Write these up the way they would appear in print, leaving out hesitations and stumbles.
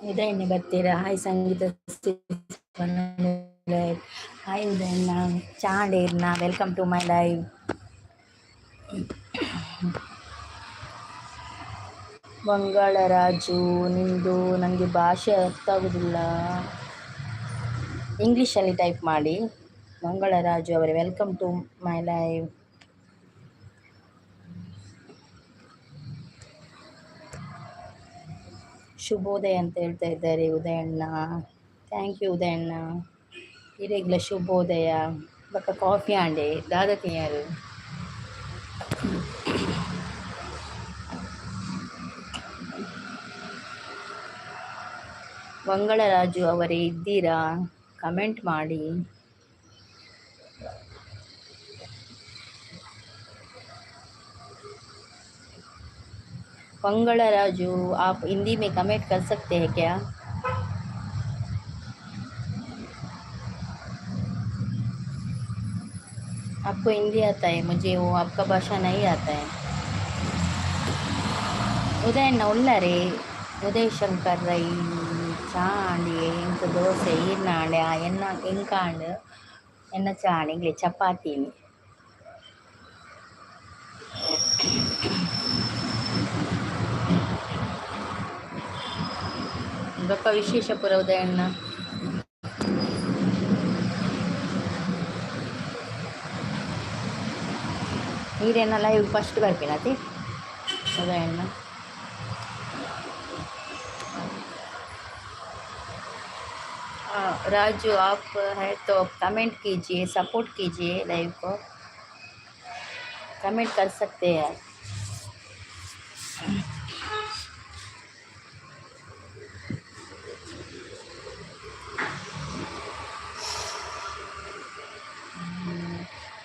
ಉದಯಣ್ಣ ಬರ್ತೀರಾ? ಹಾಯ್ ಸಂಗೀತ, hi ಉದಯಣ್ಣ. ಚಾಂಡೇರ್ನ, welcome to my live. Mangalaraju, ನಿಮ್ಮದು ನನಗೆ ಭಾಷೆ ಅರ್ಥ ಆಗೋದಿಲ್ಲ. ಇಂಗ್ಲೀಷಲ್ಲಿ ಟೈಪ್ ಮಾಡಿ. ಮಂಗಳರಾಜು ಅವರೇ, welcome to my live. ಶುಭೋದಯ ಅಂತ ಹೇಳ್ತಾ ಇದ್ದಾರೆ ಉದಯಣ್ಣ. Thank you Udayanna. ಇರೆಗ್ಲ ಶುಭೋದಯ. ಬೊಕ್ಕ ಕಾಫಿ ಆಂಡೆ ದಾದ ತಿನಿಯರು? ಮಂಗಳರಾಜು ಅವರೇ, ಇದ್ದೀರಾ? ಕಮೆಂಟ್ ಮಾಡಿ. मंगलराजू, आप हिंदी में कमेंट कर सकते हैं क्या? आपको हिंदी आता है, मुझे वो आपका भाषा नहीं आता है। ಉದಯಣ್ಣ ಉಳ್ಳರೆ? ಉದಯ್ ಶಂಕರ್ ರೈ, ಚಾಂಡಿ ಎಂಕ್ ದೋಸೆ ಈರ್ನಾಂಡೆ ಎನ್ನ ಎಂಕಾಂಡ್ ಎನ್ನ ಚಾಂಡ್ ಇಂಗ್ಲೆ ಚಪಾತಿನಿ. ಬೊಕ್ಕ ವಿಶೇಷ ಪುರ ಉದಯಣ್ಣ? ಈರೆನ್ನ ಲೈವ್ ಫಸ್ಟ್ ಬರ್ಪಿನತಿ ಉದಯಣ್ಣ? राजू, आप है तो कमेंट कीजिए, सपोर्ट कीजिए लाइव को। कमेंट कर सकते हैं।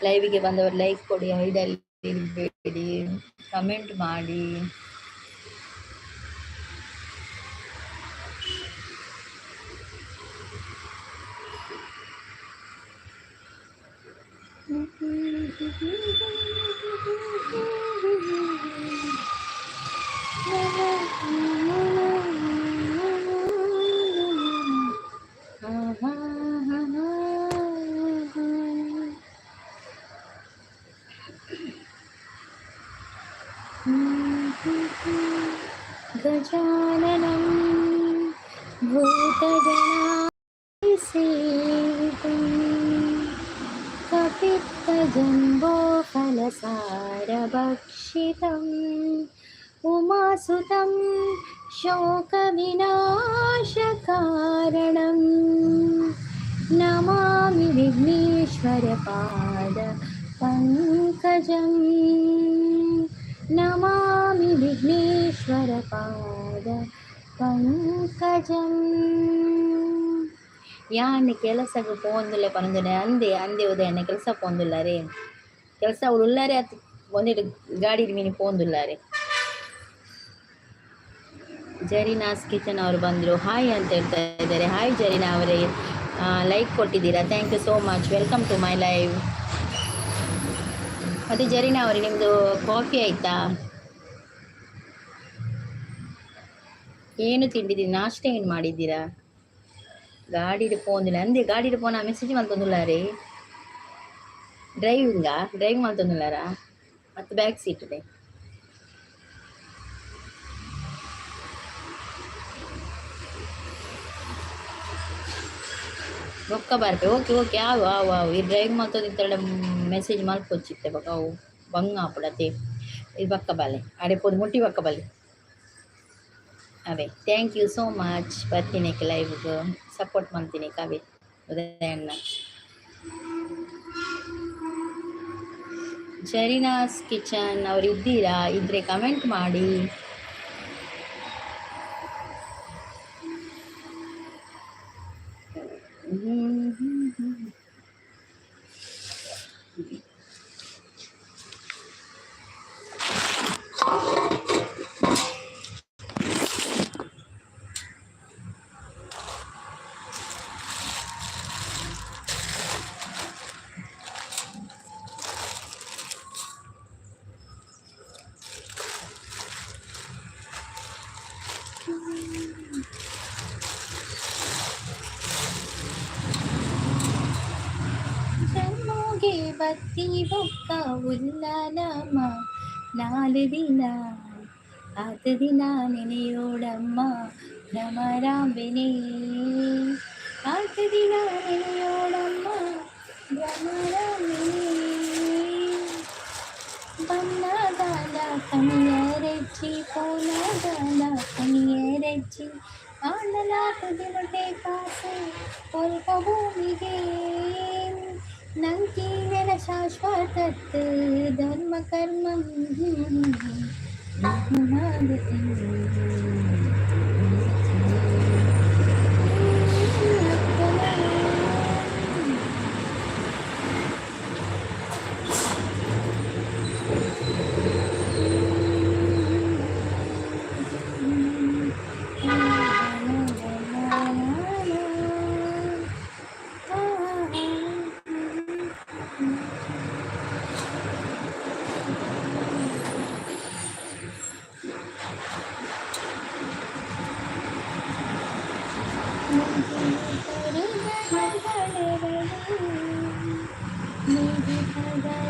ಲೈವಿಗೆ ಬಂದವರು ಲೈಕ್ ಕೊಡಿ, ಹೈಡಲ್ಲಿ ಇರಬೇಡಿ, ಕಮೆಂಟ್ ಮಾಡಿ. गजाननं भूतगणासेवितं कपित्थजम्बोफलसारभक्षितम् उमासुतं शोकविनाशकारणं नमामि विघ्नेश्वरपाद पङ्कजम्, नमामि विघ्नेश्वरपाद ಪಂಕಜಂ. ಯಾನ್ ಕೆಲಸಗ್ ಪೋವೊಂದುಲ್ಲೆ ಪನೊಂದುಲ್ಲೆ. ಅಂದೆ ಅಂದೆ ಉದಯಣ್ಣ, ಕೆಲಸ ಪೋವೊಂದುಲ್ಲಾರೆ? ಕೆಲಸ ಅವ್ಳು ಉಲ್ಲಾರೆ ಅತ್ ಒಂದೆಡ್ ಗಾಡಿಡ್ ಮಿನಿ ಪೋವೊಂದುಲ್ಲಾರೆ. ಜರೀನಾಸ್ ಕಿಚನ್ ಅವರು ಬಂದರು, ಹಾಯ್ ಅಂತ ಹೇಳ್ತಾ ಇದ್ದಾರೆ. ಹಾಯ್ ಜರೀನಾ ಅವರೇ, ಲೈಕ್ ಕೊಟ್ಟಿದ್ದೀರಾ, thank you so much. Welcome to my live. ಮತ್ತು ಜರೀನಾ ಅವರೇ, ನಿಮ್ಮದು ಕಾಫಿ ಆಯಿತಾ? ಏನು ತಿಂಡಿದ್ದೀರಿ? ನಾಷ್ಟ ಏನು ಮಾಡಿದ್ದೀರಾ? ಗಾಡಿಡ್ ಪೋಂದಿಲ್ಲ ಅಂದೆ. ಗಾಡಿಡ್ ಪೋನ ಮೆಸೇಜ್ ಮಲ್ತೊಂದುಲ್ಲಾರೆ. ಡ್ರೈವಿಂಗಾ? ಡ್ರೈವಿಂಗ್ ಮಲ್ತೊಂದುಲ್ಲಾರಾ? ಮತ್ತು ಬ್ಯಾಕ್ ಸೀಟ್ ಇದೆ. ಬೊಕ್ಕ ಬರ್ಪೆ. ಓಕೆ ಓಕೆ, ಆವು ಆವು ಆವು. ಈ ಡ್ರೈವಿಂಗ್ ಮಲ್ತೊಂದಿತ್ತಡ ಮೆಸೇಜ್ ಮಲ್ಪೊಚ್ಚಿತ್ತೆ. ಬೊಕ್ಕ ಅವು ಬಂಗ ಆಪುಡತೆ. ಇದು ಬಕ್ಕ ಬಾಲೆ ಅಡೆ ಪೋದು ಮುಟ್ಟಿ ಬಕ್ಕ ಬಾಲೆ ಅವೇ. Thank you so much ಬತ್ತಿನಕ್ಕೆ, ಲೈವ್ಗೆ ಸಪೋರ್ಟ್ ಮಾಡ್ತೀನಿ ಕಾವೆ ಉದಯಣ್ಣ. ಜರೀನಾಸ್ ಕಿಚನ್ ಅವ್ರು ಇದ್ದೀರಾ? ಇದ್ರೆ ಕಮೆಂಟ್ ಮಾಡಿ. ಬತ್ತಿ ಬೊಕ್ಕ ಉಲ್ಲನಮ ನಾಲ್ ದಿನ ಆತ್ ದಿನ ನೆನೆಯೋಡಮ್ಮ ಭ್ರಮರಾಂಬೆನೇ. ಆತ್ ದಿನ ನೆನೆಯೋಡಮ್ಮ ಭ್ರಮರಾಂಬೆನೇ. ಬನ್ನದಾದ ಕಣಿಯರೆಚ್ಚಿ ಪೋನದಾದ ಕಣಿಯರೆಚ್ಚಿ ಆಂಡಲ ತುದಿನೊಟೆ ಕಾಸು ಒಲ್ಪ ಭೂಮಿಗೆ ನಂಕಿ ನೆಲ ಶಾಶ್ವತತ್ ಧರ್ಮ ಕರ್ಮ.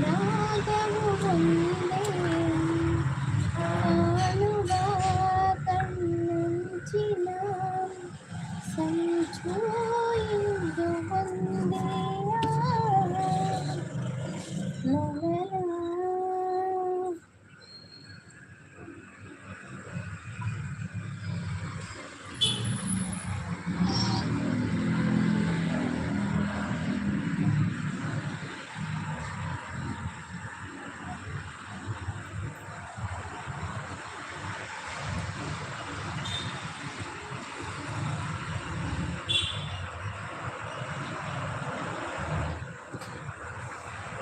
ರಾಗವು ಒಂದೇ ಕಾಣುವ ಕಣ್ಣಂಚಿನ ಸಂಚು ಇಂದು ಒಂದೇ. ಲಾ.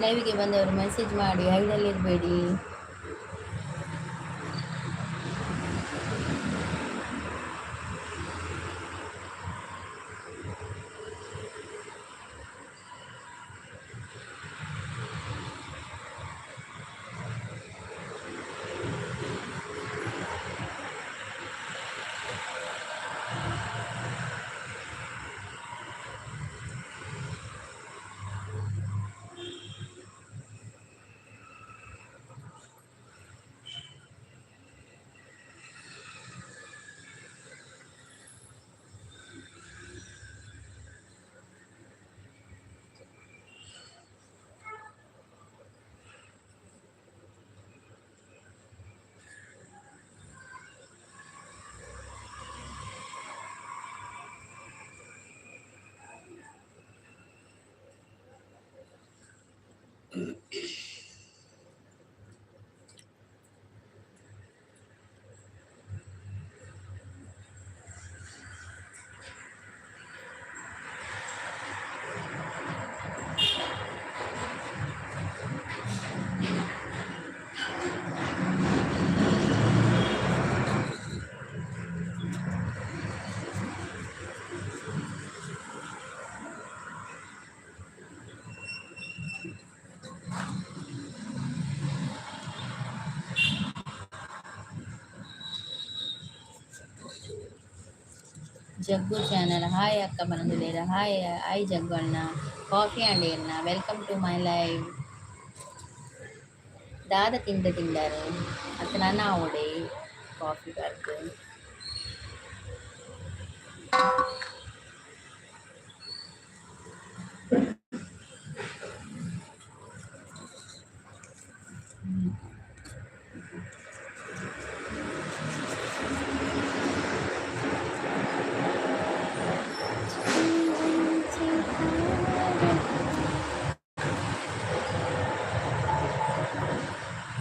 ಲೈವ್ಗೆ ಬಂದವರು ಮೆಸೇಜ್ ಮಾಡಿ, ಹೈಡಲ್ಲಿರಬೇಡಿ. ಜಗ್ಗು ಚಾನಲ್ ಹಾಯ್ ಅಕ್ಕ ಬಂದಿದ್ದೀರ. ಹಾಯ್ ಹಾಯ್ ಜಗ್ಗು ಅಣ್ಣ, ಕಾಫಿ ಅಂಡ್ ಅಣ್ಣ, welcome to my live. ದಾದ ತಿಂದ ತಿಂದಾರು ಅತ್ತ ನನ್ನ ಆವಡೆ ಕಾಫಿ ಬರ್ದು.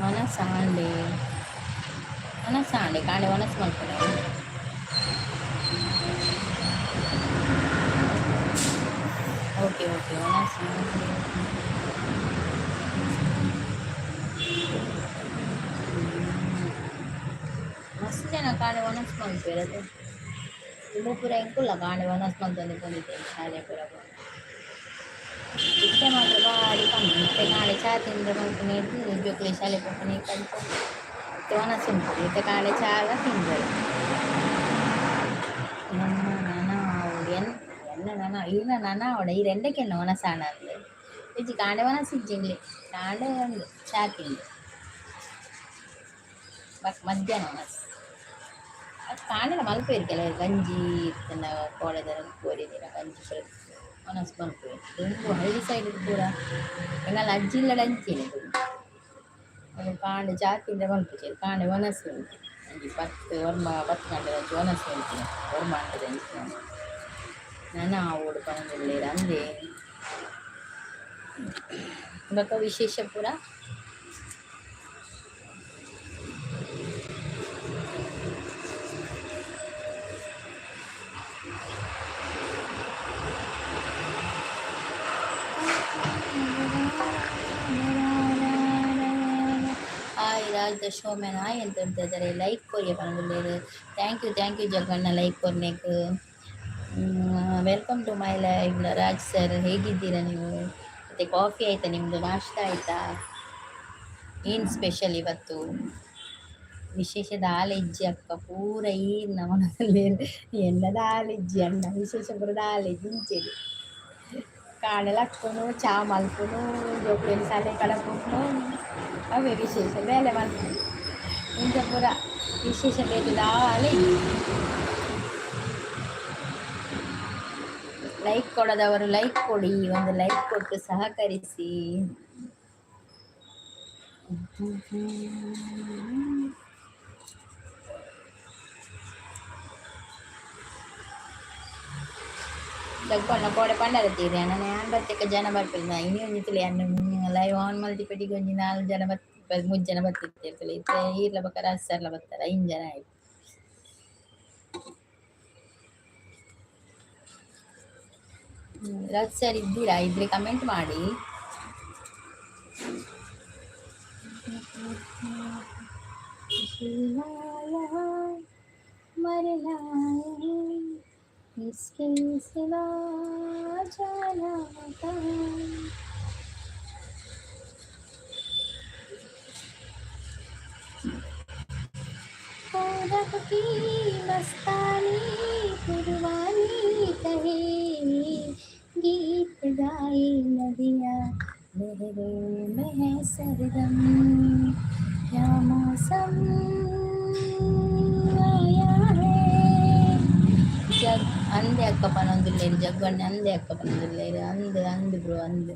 ವನಸಾಂಡೆ ವನಸಾಂಡೆ ಕಾಂಡೆ ವನಸ್ ಮಲ್ಪುನೆ. ಓಕೆ ಓಕೆ, ವನಸ್ ಮಸ್ತ್ ಜನ ಕಾಂಡೆ ವನಸ್ ಮಲ್ಪುವೆರ್. ಅದು ದುಂಬು ಪೂರ ಎಂಕುಲ್ಲ ಕಾಂಡೆ ವನಸ್ ಮಲ್ತೊಂದು ಪೋಂದಿತ್ತೆ ಶಾಲೆ ಪೂರ. ಇತ್ತೆ ಮಾತ್ರ ಬಾರಿ ಕಮ್ಮಿ. ಇತ್ತೆ ಕಾಂಡೆ ಚಾ ತಿಂದ್ರೆ ಮಲ್ಪುನೆರ್ದ್ ಜೋಕುಲು ಶಾಲೆ ಪೋಪುನೆ ಅಂಚ ಇತ್ತೆ ವನಸ್ ಉಂಟು. ಇತ್ತೆ ಕಾಂಡೆ ಚಾಲ ತಿಂದೆರ್. ಎನ್ನ ನನ ಆವೊಡು, ಎನ್ನ ನನ ಇರ್ನ ನನ ಆವೊಡು. ಈರ್ ಎಡ್ಡೆಕ್ಕೆನ್ನ ವನಸ್ ಆಂಡಂದ್ ಇಜ್ಜಿ, ಕಾಂಡೆ ವನಸ್ ಇಜ್ಜಿ ಇಂಗ್ಲೆ. ಕಾಂಡೆ ಒಂದು ಚಾ ತಿಂಡಿ, ಬಟ್ ಮಧ್ಯಾಹ್ನ ವನಸ್. ಅದು ಕಾಂಡೆಲ ಮಲ್ಪೇರು ಕೆಲವರು. ಗಂಜಿ ಇತ್ತಂಡ ಕೋಡೆದ ಕೋರಿದಿನ ಗಂಜಿ ಪೂರ ವನಸ್ ಮಲ್ಪುವೆರ್. ದುಂಬು ಹಳ್ಳಿ ಸೈಡ್ ಪೂರ ಎಂಕಲ್ನ ಅಜ್ಜಿ ಇಲ್ಲಡ್ ಅಂಚೆನೆ. ದುಂಬು ಕಾಂಡೆ ಚಾ ತಿಂಡ ಮಲ್ಪುಜೆರ್, ಕಾಂಡೆ ವನಸ್ ಉಂಟು. ಒಂಜಿ 10 ಒರ್ಂಬ 10 ಗಂಟೆದಂಚ ವನಸ್ ಮಲ್ಪುನೆ, 9 ಗಂಟೆದಂಚ. ನನ ಆವೊಡು ಪನೊಂದುಲ್ಲೆರ್ ಅಂದೆ. ಬೊಕ ವಿಶೇಷ ಪೂರ? Hi Raj the showman, hi ಅಂತ ಹೇಳ್ತಾ ಇದ್ದಾರೆ. ಲೈಕ್ ಕೊರಿಯ ಪನೊಂದುಲ್ಲೆರ್. Thank you, thank you Jagganna like ಕೊರ್ನೆಕ್. Welcome to my live Raj sir. ಹೇಗಿದ್ದೀರಾ ನೀವು? ಮತ್ತೆ ಕಾಫಿ ಆಯ್ತಾ ನಿಮ್ಮದು? ನಾಷ್ಟ ಆಯ್ತಾ? ಏನು ಸ್ಪೆಷಲ್ ಇವತ್ತು? ವಿಶೇಷ ದಾಲ ಇಜ್ಜಿ ಅಕ್ಕ, ಪೂರ ಈರ್ನ ಮನದಲ್ಲಿ ಎನ್ನ ದಾಲ ಇಜ್ಜಿ ಅಣ್ಣ. ವಿಶೇಷ ಪೂರ ದಾಲ ಇಜ್ಜಿ. ಇಂಚೆನೆ ಕಾಂಡೆ ಲಕ್ಕುನು, ಚಾ ಮಲ್ಪುನು, ಜೋಕ್ಲೆನ್ ಶಾಲೆ ಕಡಪುನು, ಅವೇ ವಿಶೇಷ. ಬೇಲೆ ಮಲ್ಪುನು, ಇಂಚ ಪೂರ. ವಿಶೇಷ ಬೇತೆ ದಾಲ ಇಜ್ಜಿ. ಲೈಕ್ ಕೊಡದವರು ಲೈಕ್ ಕೊಡಿ, ಒಂದು ಲೈಕ್ ಕೊಟ್ಟು ಸಹಕರಿಸಿ. ಜಗ್ಗಣ್ಣ ಕೋಡೆ ಪಂಡರ ತೀರಿ ಅಣ್ಣ. ಯಾನ್ ಬತ್ತೆಕ ಜನ ಬರ್ಪಿಲ್ಲ. ಇನಿ ಒಂಜಿ ತುಲೆ ಅನ್ನ ಲೈವ್ ಆನ್ ಮಲ್ತಿ ಪೆಟ್ಟಿಗೆ ಒಂಜಿ ನಾಲ್ ಜನ ಬತ್ ಮೂಜಿ ಜನ ಬತ್ತಿತ್ತಿರ್ತಲೆ. ಇತ್ತೆ ಈರ್ಲ ಬೊಕ ರಾಜ್ ಸರ್ಲ ಬತ್ತರ, ಐನ್ ಜನ ಆಯ್ತು. ರಾಜ್ ಸರ್ ಇದ್ದೀರಾ? ಇದ್ರೆ ಕಮೆಂಟ್ ಮಾಡಿ. मरलाए, इसके सिवा जाना कहाँ? पूरब की मस्तानी पुरवानी कहे, गीत गाए नदियाँ, लहरों में है सरगम। क्या मौसम आया है? ಜಗ್ ಅಂದೆ ಅಕ್ಕ ಪನೊಂದುಲ್ಲೆರ್. ಜಗ್ಗಣ್ಣೆ ಅಂದೆ ಅಕ್ಕ ಪನೊಂದುಲ್ಲೆರ್. ಅಂದ್ ಅಂದ್ ಬ್ರೋ, ಅಂದ್.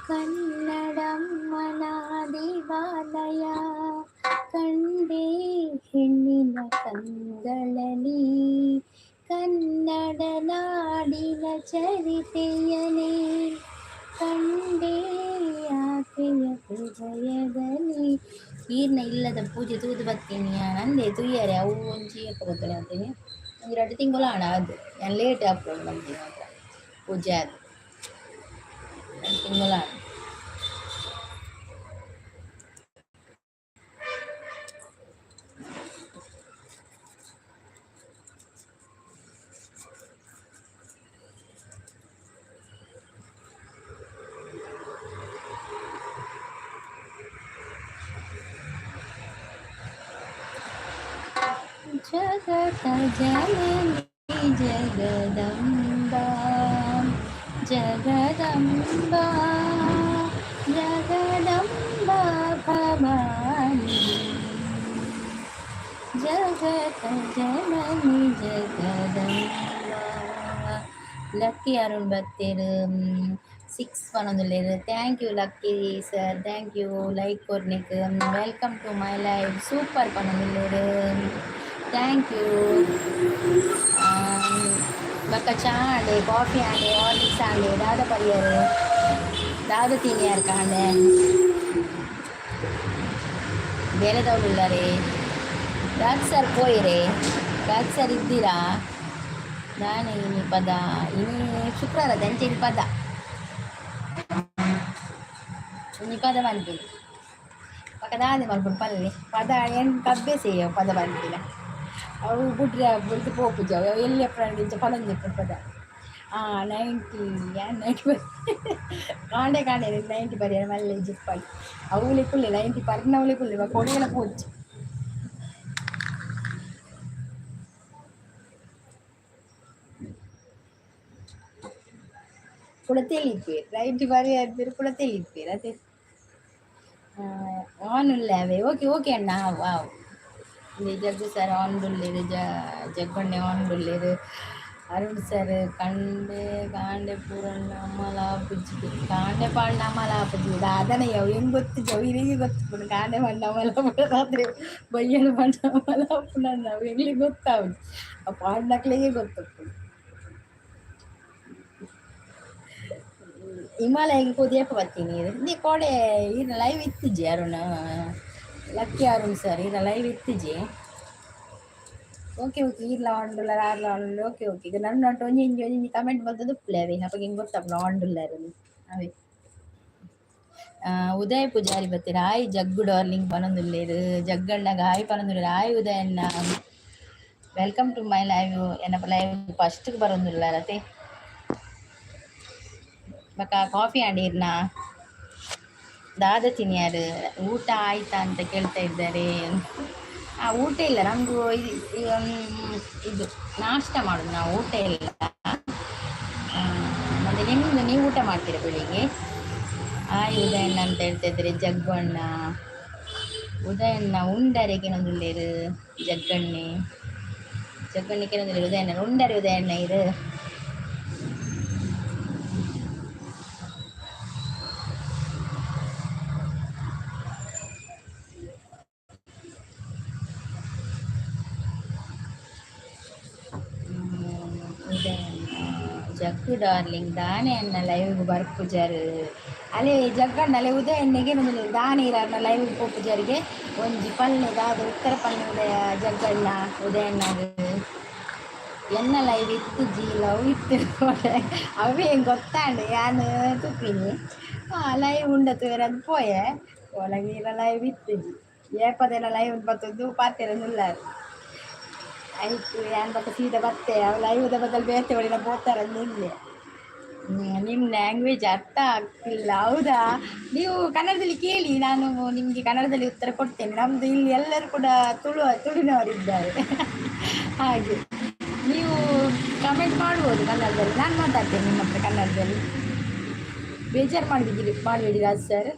ಕನ್ನಡಮ್ಮನ ದೇವಾಲಯ ಕಂಡೆ ಹೆಣ್ಣಿನ ಕಂಗಳಲ್ಲಿ, ಕನ್ನಡ ನಾಡಿನ ಚರಿತೆಯನೇ ಕಂಡೆ ಆಕೆಯ ಹೃದಯದಲ್ಲಿ. ಈರ್ನ ಇಲ್ಲದ ಪೂಜೆ ತೂದು ಬತ್ತೀನಿ ನಂದೆ ತುಯ್ಯರೆ. ಅವು ಒಂಜಿ ಎಪ್ಪ ಗೊತ್ತುಂಡ ಅಂತೀನಿ, ಒಂಜಿ 2 ತಿಂಗಳು ಆಂಡ. ಅದು ಯಾನ್ ಲೇಟ್ ಅಪ್ಲೋಡ್ ಮಲ್ತೀನಿ ಮಾತ್ರ. ಪೂಜೆ ಅದು 2 ತಿಂಗಳು ಆಂಡ್. ಜಗತ ಜನನಿ ಜಗದಂಬಾ, ಜಗದಂಬಾ, ಜಗದಂಬಾ ಭವಾನಿ, ಜಗತ ಜನನಿ ಜಗದಂಬಾ. ಲಕ್ಕಿ ಅರುಣ್ ಬತ್ತೆರ್, ಸಿಕ್ಸ್ ಪನೊಂದುಲ್ಲೆರ್. Thank you Lucky sir, thank you like ಕೊರ್ನೆಕ್. Welcome to my live, super ಪನೊಂದುಲ್ಲೆರ್. Thank you. ಬೊಕ ಚಾ ಆಂಡ್, ಕಾಫಿ ಆಂಡ್, ಹಾರ್ಲಿಕ್ಸ್ ಆಂಡ್, ದಾದ ಪರಿಯರ್, ದಾದ ತಿನಿಯರ್ ಕಾಂಡೆ? ಬೇರೆದವ್ರು ರಾಜ್ ಸರ್ ಪೋಯಿರೆ? ರಾಜ್ ಸರ್ ಇದ್ದೀರಾ? ದಾನೆ ಇನಿ ಪದ? ಇನಿ ಶುಕ್ರವಾರ ದಂಚೆ ಪದ, ಇನಿ ಪದ ಮನ್ಪಿನಿ. ಬೊಕ ದಾದೆ ಮಲ್ಪುನು ಪಲ್ಲೆ? ಪದ ಎಂಕ್ ಅಭ್ಯಾಸ ಪದ ಪನ್ಪಿನ. ಅವು ಬುಡ್ರೆ ಬುಡ್ದು ಪೋಪುಜಿ. ಅವು ಎಲ್ಲಿ ಎಪ್ಪುನಂಡ ಇಂಚ ಪನೊಂದಿಪ್ಪುಂಡು ಪದ. ಹಾಂ, 90, 90 ಕಾಂಡೆ ಕಾಂಡೆ 90 ಬರಿ ಮಲ್ಲೆ ಜಿಪ್ಪಲ್ ಅವಳಿ ಕುಲ್ಲೆ 90 ಪರ್ನವಳಿ ಕುಲ್ಲೆ ಕೊಡೆಗಳ ಪೋಚ್. ಕೂಡ ತೆಲಿಪೇರು 90 ಬರಿ ಆದ್ಮೇಲೆ ಕೂಡ ತೆಲಿಪೇರು ಅದೇ ಆನ್ ಉಲ್ಲೆ. ಓಕೆ ಓಕೆ ಅಣ್ಣ. ವಾವ್, ಜಗ್ಗು ಸರ್ ಆನ್ ಬುಲ್ಲೇರು, ಜಗ್ಗಣ್ಣೆ ಆನ್ ಬುಲ್ಲೇರು. ಅರುಣ್ ಸರ್, ಕಂಡೆ ಕಾಂಡೆ ಪೂರಣ್ಣ ಅಮ್ಮಲ ಪುಜ್ಜಿ ಕಾಂಡೆ ಪಾಂಡ ಅಮಲ ಪುಜ್ಜಿ ದಾದನ ಯಾವ ಹೆಂಗೆ ಗೊತ್ತು ಜವಿರಿಗೆ ಗೊತ್ತು. ಕಾಂಡೆ ಪಂಡ ಅಮಲ ರಾತ್ರಿ ಬಯ್ಯನ ಪಂಡ ಅಮಲ ನಾವು ಎಂಗ್ಲಿಗೆ ಗೊತ್ತಾವು, ಆ ಪಾಂಡಕ್ಲಿಗೆ ಗೊತ್ತಪ್ಪು. ಹಿಮಾಲಯಗೆ ಪೋದಿಯಪ್ಪ ಬರ್ತೀನಿ ನೀ ಕೋಡೆ. ಈರ ಲೈವ್ ಇತ್ತಿಜಿ ಅರುಣ್, ಲಕ್ಕಿ ಅರುಣ್ ಸರ್, ಈರ ಲೈವ್ ಇತ್ತಿಜಿ. ಓಕೆ ಓಕೆ, ಈರ್ಲ ಆಂಡುಲ್ಲರ್, ಆರ್ಲ ಆಂಡುಲ್ಲ. ಓಕೆ ಓಕೆ, ಈಗ ನನ್ನ ನಟ್ಟು ಒಂಜಿ ಇಂಜಿ ಒಂಜಿ ಕಮೆಂಟ್ ಬರ್ತದೆ ಉಪ್ಪುಲೆ ಅವೆ. ಅಪ್ಪ ಹಿಂಗೆ ಗೊತ್ತಪ್ಪ ಆಂಡುಲ್ಲರ್ ಅವೇ. ಉದಯ ಪೂಜಾರಿ ಬತ್ತೀರ. ಹಾಯ್ ಜಗ್ಗು ಡಾರ್ಲಿಂಗ್ ಪನೊಂದುಲ್ಲೇರು. ಜಗ್ಗಣ್ಣಗ ಹಾಯ್ ಪನೊಂದುಲ್ಲೇರು. ಹಾಯ್ ಉದಯಣ್ಣ, welcome to my live. ಏನಪ್ಪ ಲೈವ್ ಫಸ್ಟ್ಗೆ ಬರೋದಿಲ್ಲ ಅತ್ತೆ. ಬಕ ಕಾಫಿ ಆಂಡಿರ್ನ ದಾದ ತಿನ್ಯಾರು? ಊಟ ಆಯ್ತಾ ಅಂತ ಕೇಳ್ತಾ ಇದ್ದಾರೆ. ಆ ಊಟ ಇಲ್ಲ ನಮ್ಮದು. ಇದು ನಾಷ್ಟ ಮಾಡೋದು ನಾವು, ಊಟ ಇಲ್ಲ. ಮತ್ತು ನಿಮ್ಮದು, ನೀವು ಊಟ ಮಾಡ್ತೀರಾ ಬೆಳಿಗ್ಗೆ? ಹಾಯ್ ಉದಯಣ್ಣ ಅಂತ ಹೇಳ್ತಾ ಇದ್ದಾರೆ ಜಗ್ಗಣ್ಣ. ಉದಯಣ್ಣ ಉಂಡರೆ ಕೆನೊಂದುಲ್ಲೇರು. ಜಗ್ಗಣ್ಣೆ ಜಗ್ಗಣ್ಣೆ ಕೆನೊಂದುಲ್ಲೇರು. ಉದಯಣ್ಣ ಉಂಡರೆ ಉದಯಣ್ಣ ಇರು. ಉದಯಣ್ಣ ಜಗ್ಗು ಡಾರ್ಲಿಂಗ್ ದಾನೆ ಅನ್ನ ಲೈವ್ ಬರ್ಪುಜಾರು. ಅಲೆ ಜಗ್ಗಣ್ಣ, ಅಲೆ ಉದಯಣ್ಣಗೆ ಒಂದು ದಾನೆ ಇರಾರ್ನ ಲೈವ್ ಪೋಪುಜಾರಿಗೆ ಒಂಜಿ ಪಲ್ಲೆ ದಾದ ಉತ್ತರ ಪಲ್ಲೆ ಉದಯ ಜಗ್ಗಣ್ಣ ಉದಯಣ್ಣಗ್. ಎನ್ನ ಲೈವ್ ಇತ್ತು ಜಿ ಲವ್ ಇತ್ತು ಅವೇ ಗೊತ್ತಾಂಡು ಯಾನ್ ತುಪ್ಪಿನಿ ಲೈವ್ ಉಂಡತು ಅದು ಪೋಯೆ ಒಳಗೆ. ಲೈವ್ ಇತ್ತು ಜಿ ಏಪದೆಲ್ಲ ಲೈವ್ ಬತ್ತದ್ದು ಪಾತೆರನುಲ್ಲಾರು. ಆಯ್ತು, ಯಾನ್ ಬತ್ತ ಸೀದಾ ಬತ್ತೆ. ಅವು ಲೈವ್ದ ಬದಲು ಬೇತೆ ಒಳಿನ ಪೋತಾರ ನಿಲ್ಲೆ. ನಿಮ್ಮ ಲ್ಯಾಂಗ್ವೇಜ್ ಅರ್ಥ ಆಗ್ತಿಲ್ಲ, ಹೌದಾ? ನೀವು ಕನ್ನಡದಲ್ಲಿ ಕೇಳಿ, ನಾನು ನಿಮಗೆ ಕನ್ನಡದಲ್ಲಿ ಉತ್ತರ ಕೊಡ್ತೇನೆ. ನಮ್ಮದು ಇಲ್ಲಿ ಎಲ್ಲರೂ ಕೂಡ ತುಳು ತುಳುವಿನವರಿದ್ದಾರೆ. ಹಾಗೆ ನೀವು ಕಮೆಂಟ್ ಮಾಡ್ಬೋದು ಕನ್ನಡದಲ್ಲಿ, ನಾನು ಮಾತಾಡ್ತೇನೆ ನಿಮ್ಮ ಹತ್ರ ಕನ್ನಡದಲ್ಲಿ. ಬೇಜಾರು ಮಾಡಬೇಡಿ ಮಾಡಬೇಡಿ ರಾಜ್ ಸರ್.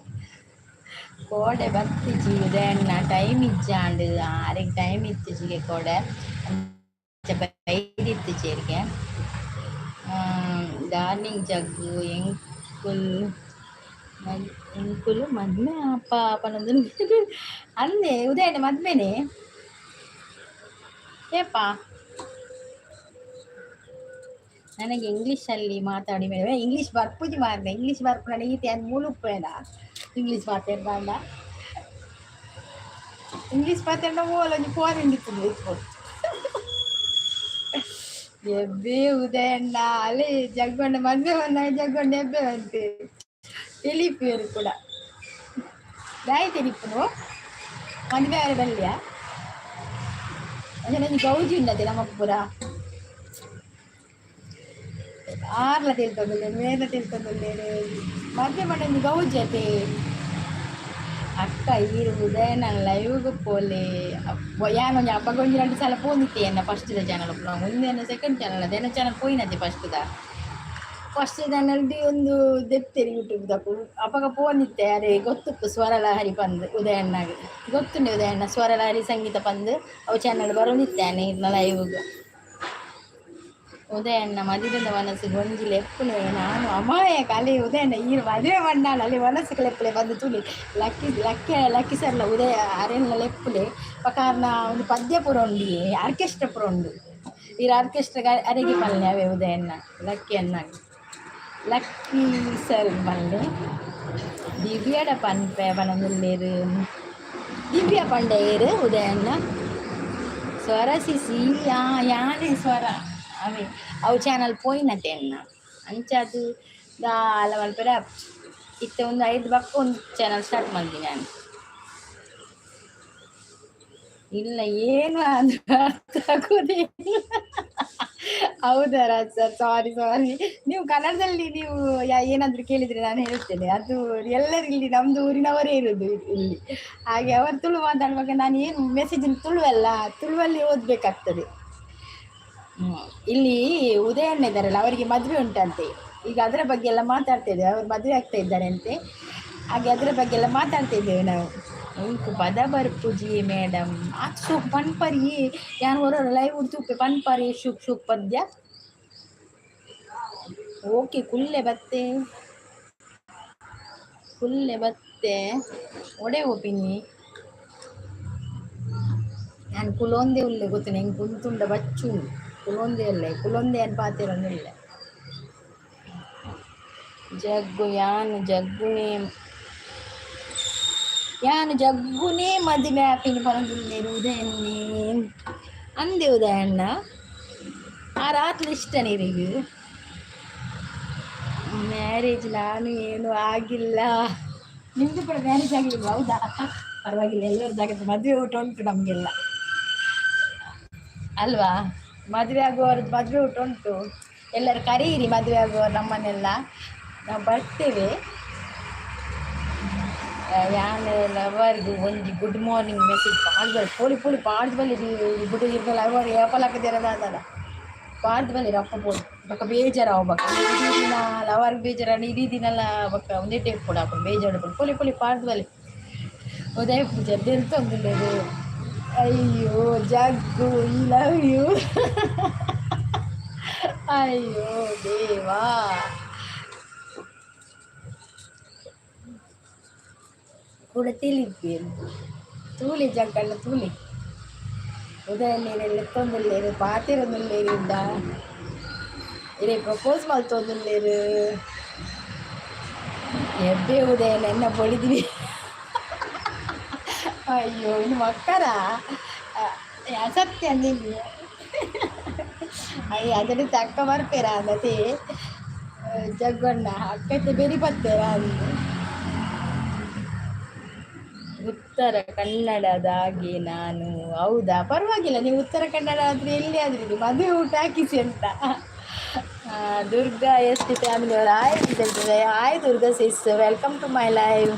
ಕೋಡೆ ಬತ್ತಿಜಿ ಉದಯಣ್ಣ, ಟೈಮ್ ಇಜ್ಜಾಂಡ್ ಆರೆಗ್. ಟೈಮ್ ಇತ್ತಿಜಿಗೆ ಕೋಡೆ ಬೈದಿತ್ತು ಚೇರಿಗೆ. ಡಾರ್ಲಿಂಗ್ ಜಗ್ಗು, ಎಂಕುಲ್ ಎಂಕುಲು ಮದ್ಮೆ ಅಪ್ಪ ಪನೊಂದು ಅಂದೆ. ಉದಯಣ್ಣ ಮದ್ಮೆನೆ ಏಪ? ನನಗೆ ಇಂಗ್ಲೀಷಲ್ಲಿ ಮಾತಾಡಿ ಮೇಡಮ್. ಇಂಗ್ಲೀಷ್ ಬರ್ಪುಜಿ ಮಾರ್ರೆ. ಇಂಗ್ಲೀಷ್ ಬರ್ಪುನ ಈತೆ ಅನ್ ಮೂಲುಪ್ಪೇಡ. ಇಂಗ್ಲೀಷ್ ಮಾತಾಡ್ಬಾಂಡ, ಇಂಗ್ಲೀಷ್ ಮಾತಾಡ ಓಲೊಂಜಿ ಫಾರಿನ್ ಇಪ್ಪುಂಡು ಇಪ್ಪೊಡು. ಎಬ್ಬೆ ಉದಯಣ್ಣ, ಅಲ್ಲಿ ಜಗ್ಗೊಂಡ ಮದುವೆ ಬಂದಾಗ ಜಗ್ಗೊಂಡ ಎಬ್ಬೆ ಬಂತೆ ತೆಲಿಪೇರು ಕೂಡ ದಾಯಿ ತೆಲಿಪುನು ಮದುವೆ ಅವರ ಬಲ್ಲಿಯ. ಒಂಜಿ ಗೌಜಿ ಉಂಡತೆ ನಮ್ಮ ಪೂರ. ಆರ್ಲ ತಿಳ್ಕೊಂಡುಲ್ಲೇನು, ಮೇರ್ಲ ತಿಳ್ಕೊಂಡುಲ್ಲೇನು. ಮದುವೆ ಮಾಡೊಂದು ಗೌಜಿ ಅತೆ. ಅಕ್ಕ ಈರು ಉದಯನ ಲೈವ್ಗೆ ಪೋಲೆ. ಯಾನೊಂಜಿ ಅಪ್ಪಗ ಒಂಜಿ ರಡ್ಡ್ ಸಲ ಪೋಂದಿತ್ತೆ ಎನ್ನ ಫಸ್ಟ್ದ ಚಾನಲ್. ಒಂದೇನ ಸೆಕೆಂಡ್ ಚಾನಲ್ ಅದೇನ ಚಾನಲ್ ಪೋಯಿನತೆ. ಫಸ್ಟ್ದ ಫಸ್ಟ್ ಚಾನಲ್ ಒಂದು ದೆತ್ತೇರಿ ಯೂಟ್ಯೂಬ್ ದಕ್ಕುಲು. ಅಪಗ ಪೋಂದಿತ್ತೆ. ಅರೆ ಗೊತ್ತುಪ್ಪು ಸ್ವರಲಹರಿ ಪಂದ್ ಉದಯಣ್ಣಗ್ ಗೊತ್ತುಂಡು. ಉದಯಣ್ಣ ಸ್ವರಲಹರಿ ಸಂಗೀತ ಪಂದ್ ಅವು ಚಾನಲ್ ಬರೋಂದಿತ್ತೆ ಇರ್ನ ಲೈವ್ಗ್. ಉದಯಣ್ಣ ಮದಿಮೆದ ಮನಸ್ಸಿಗೆ ಒಂಜಿ ಲೆಪ್ಪುನೆ ನಾನು ಅಮಾಯಕ. ಅಲ್ಲಿ ಉದಯಣ್ಣ ಈರ್ ಮದುವೆ ಮಣ್ಣಾಳ ಅಲ್ಲಿ ಮನಸ್ಸಿಗೆ ಲೆಪ್ಪುಲೆ ಬಂದು ತುಲಿ. ಲಕ್ಕಿ ಲಕ್ಕಿ ಲಕ್ಕಿ ಸರ್ಲ ಉದಯ ಅರೆಲ್ಲ ಲೆಪ್ಪುಲೆ ಪಕಾರ್ನ ಒಂದು ಪದ್ಯ ಪೂರ ಉಂಡು, ಆರ್ಕೆಸ್ಟ್ರಾ ಪೂರ ಉಂಡು. ಈರ್ ಆರ್ಕೆಸ್ಟ್ರಾ ಅರೆಗೆ ಪಲ್ಲೆ ಅವೇ ಉದಯಣ್ಣ ಲಕ್ಕಿ ಅಣ್ಣ ಲಕ್ಕಿ ಸರ್ ಪಲ್ಲೆ. ದಿವ್ಯಡ ಪನ್ಪೆ ಪನೊಂದುಲ್ಲೇರು. ದಿವ್ಯ ಪಂಡೆಯರು ಉದಯಣ್ಣ. ಸ್ವರ ಸಿಸಿ ಯಾನೆ ಸ್ವರ ಅವೇ ಅವು ಚಾನಲ್ ಪೋಯಿನತೆ ಅಣ್ಣ. ಅಂಚಾದ್ ದಾಲ ಮಲ್ಪೆರೆ ಆಪುಜಿ. ಇತ್ತೆ ಒಂದು ಐದು ಬಕ್ಕ ಒಂದು ಚಾನಲ್ ಸ್ಟಾರ್ಟ್ ಮಲ್ದಿನಿ ನಾನು. ಇಲ್ಲ, ಏನು ಅದು ಅರ್ಥ ಆಗೋದೇ ಇಲ್ಲ. ಹೌದಾ ರಾಜ್ ಸರ್, ಸಾರಿ ಸಾರಿ. ನೀವು ಕನ್ನಡದಲ್ಲಿ ನೀವು ಏನಾದ್ರು ಕೇಳಿದ್ರೆ ನಾನು ಹೇಳ್ತೇನೆ. ಅದು ಎಲ್ಲರೂ ಇಲ್ಲಿ ನಮ್ದು ಊರಿನವರೇ ಇರುದು ಇಲ್ಲಿ. ಹಾಗೆ ಅವರು ತುಳು ಮಾತಾಡುವಾಗ ನಾನು ಏನು ಮೆಸೇಜ್ ತುಳುವಲ್ಲ, ತುಳುವಲ್ಲಿ ಓದ್ಬೇಕಾಗ್ತದೆ. ಇಲ್ಲಿ ಉದಯಣ್ಣ ಇದ್ದಾರಲ್ಲ, ಅವರಿಗೆ ಮದುವೆ ಉಂಟಂತೆ. ಈಗ ಅದರ ಬಗ್ಗೆ ಎಲ್ಲ ಮಾತಾಡ್ತಾ ಇದ್ದೇವೆ. ಅವರು ಮದುವೆ ಆಗ್ತಾ ಇದ್ದಾರೆ ಅಂತೆ. ಹಾಗೆ ಅದರ ಬಗ್ಗೆ ಎಲ್ಲ ಮಾತಾಡ್ತಾ ಇದ್ದೇವೆ ನಾವು. ಎಂಕ್ ಪದ ಬರ್ಪುಜಿ ಮೇಡಮ್. ಆತ್ ಶೋಕ್ ಪನ್ಪರಿ. ಯಾನ್ ಒರ ಲೈವ್ ತೂಪೆ, ಪನ್ಪರಿ ಶುಕ್ ಶುಕ್ ಪದ್ಯ. ಓಕೆ, ಕುಲ್ಲೆ ಬತ್ತೆ, ಕುಲ್ಲೆ ಬತ್ತೆ. ಒಡೆ ಓಪಿನಿ ನಾನು ಕುಲೊಂದೇ ಉಲ್ಲೆ ಗೊತ್ತುಂಡು. ಎಂಕ್ ಕುಂತುಂಡ ಬಚ್ಚು ಕುಲೊಂದೇ ಉಲ್ಲೆ. ಕುಲೊಂದೇ ಅನ್ ಪಾತೆರೊಂದುಲ್ಲೆ. ಜಗ್ಗು ಯಾನು ಜಗ್ಗುನೇ, ಯಾನು ಜಗ್ಗುನೇ ಮದಿಮೆ ಆಪಿನ ಪನೊಂದುಲ್ಲೆರ್ ಉದಯಣ್ಣೆ ಅಂದೆ. ಉದಯಣ್ಣ ಆ ರಾತ್ರಿ ಇಷ್ಟ ನೀರಿಗೆ. ಮ್ಯಾರೇಜ್ ನಾನು ಏನು ಆಗಿಲ್ಲ. ನಿಮ್ದು ಕೂಡ ಮ್ಯಾರೇಜ್ ಆಗಿಲ್ಲ? ಹೌದಾ? ಪರವಾಗಿಲ್ಲ, ಎಲ್ಲರದ್ದಾಗುತ್ತೆ. ಮದುವೆ ಊಟ ಉಂಟು ನಮಗೆಲ್ಲ ಅಲ್ವಾ? ಮದುವೆ ಆಗುವವ್ರದ್ದು ಮದುವೆ ಊಟ ಉಂಟು. ಎಲ್ಲರೂ ಕರೀರಿ ಮದುವೆ ಆಗುವವರು ನಮ್ಮನ್ನೆಲ್ಲ, ನಾವು ಬರ್ತೇವೆ. ಯಾನ್ ಲವರ್ಗೆ ಒಂಜಿ ಗುಡ್ ಮಾರ್ನಿಂಗ್ ಮೆಸೇಜ್ ಪಾಡ್ದು ಬಲ್ಲಿ. ಪೋಲಿ ಪೋಲಿ, ಪಾಡ್ದು ಬಲ್ಲಿ. ಬುಡು ಇರ್ನ ಲವರ್ ಏಪಲ ಹಾಕದಿರ. ಪಾಡ್ದು ಬಲ್ಲಿ ರಪ್ಪ ಪೋಲಿ. ಬೊಕ ಬೇಜಾರಾವು. ಬೊಕ ಇಡೀ ದಿನ ಲವರ್ ಬೇಜಾರ. ಇಡೀ ದಿನಲ ಬೊಕ ಒಂದೇ ಟೇಪ್ ಕೂಡ ಹಾಕೊಂಡು ಬೇಜಾರು. ಪೋಲಿ ಪೋಲಿ, ಪಾಡ್ದು ಬಲ್ಲಿ. ಉದಯ ಪೂಜಾರಿ ದೆಲ್ತೊಂದುಲ್ಲೆರ್. ಅಯ್ಯೋ ಜಗ್ಗು, I love you. ಅಯ್ಯೋ ದೇವಾ. ಕೂಡ ತಿಳಿಪೇರು ತೂಲಿ ಜಗ್ಗಣ್ಣ ತೂಲಿ. ಉದಯಣ್ಣೇರ್ ಲೆತ್ತೊಂದುಲ್ಲೆರ್, ಪಾತೆರೊಂದುಲ್ಲೆರ್. ಇಂದ ಇರೆ ಪ್ರಪೋಸ್ ಮಲ್ತೊಂದುಲ್ಲೆರ್. ಎಬ್ಬೆ ಉದಯಣ್ಣ ಎನ್ನ ಬೊಳಿದಿನಿ. ಅಯ್ಯೋ, ಇನ್ನು ಮಕ್ಕರ ಅಸತ್ಯ ಅಂದಿನಿ. ಅಯ್ಯ, ಅದರ ಅಕ್ಕ ಬರ್ಪೇರ ಅಂದತೆ. ಜಗ್ಗಣ್ಣ ಅಕ್ಕೈತೆ ಬೆರಿ ಬತ್ತೇರ ಅಂದು. ಉತ್ತರ ಕನ್ನಡದಾಗೆ ನಾನು. ಹೌದಾ? ಪರವಾಗಿಲ್ಲ, ನೀವು ಉತ್ತರ ಕನ್ನಡ ಆದರೆ ಎಲ್ಲಿ ಆದ್ರೂ ಇದು ಮದುವೆ ಊಟ ಹಾಕಿಸಿ ಅಂತ. ದುರ್ಗಾ ಎಸ್ ಟಿ ಫ್ಯಾಮಿಲಿ ಅವರು ಹಾಯ್ ಅಂತ ಹೇಳ್ತಿದ್ದಾರೆ. Hi Durga sis, welcome to my live.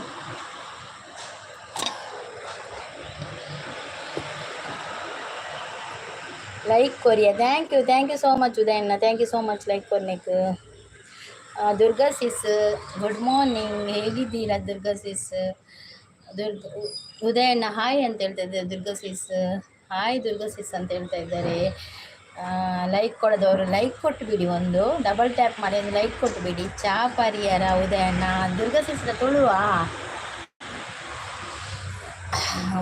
Like Korea. Thank you, thank you so much Udayanna. Thank you so much like ಕೊರ್ನೆಕ್. Durga sis, good morning. ಹೇಗಿದ್ದೀರಾ ದುರ್ಗಾ ಸಿಸ್? ದುರ್ಗ ಉದಯಣ್ಣ ಹಾಯ್ ಅಂತ ಹೇಳ್ತಾ ಇದ್ದಾರೆ. ದುರ್ಗಾ ಸಿಸ್ ಹಾಯ್, ದುರ್ಗಾ ಸಿಸ್ ಅಂತ ಹೇಳ್ತಾ ಇದ್ದಾರೆ. ಲೈಕ್ ಕೊಡದವರು ಲೈಕ್ ಕೊಟ್ಟು ಬಿಡಿ. ಒಂದು ಡಬಲ್ ಟ್ಯಾಪ್ ಮಾಡಿ ಒಂದು ಲೈಕ್ ಕೊಟ್ಟು ಬಿಡಿ. ಚಾ ಪರಿಯರ ಉದಯಣ್ಣ? ದುರ್ಗಾ ಸಿಸ್ರ ತುಳುವಾ?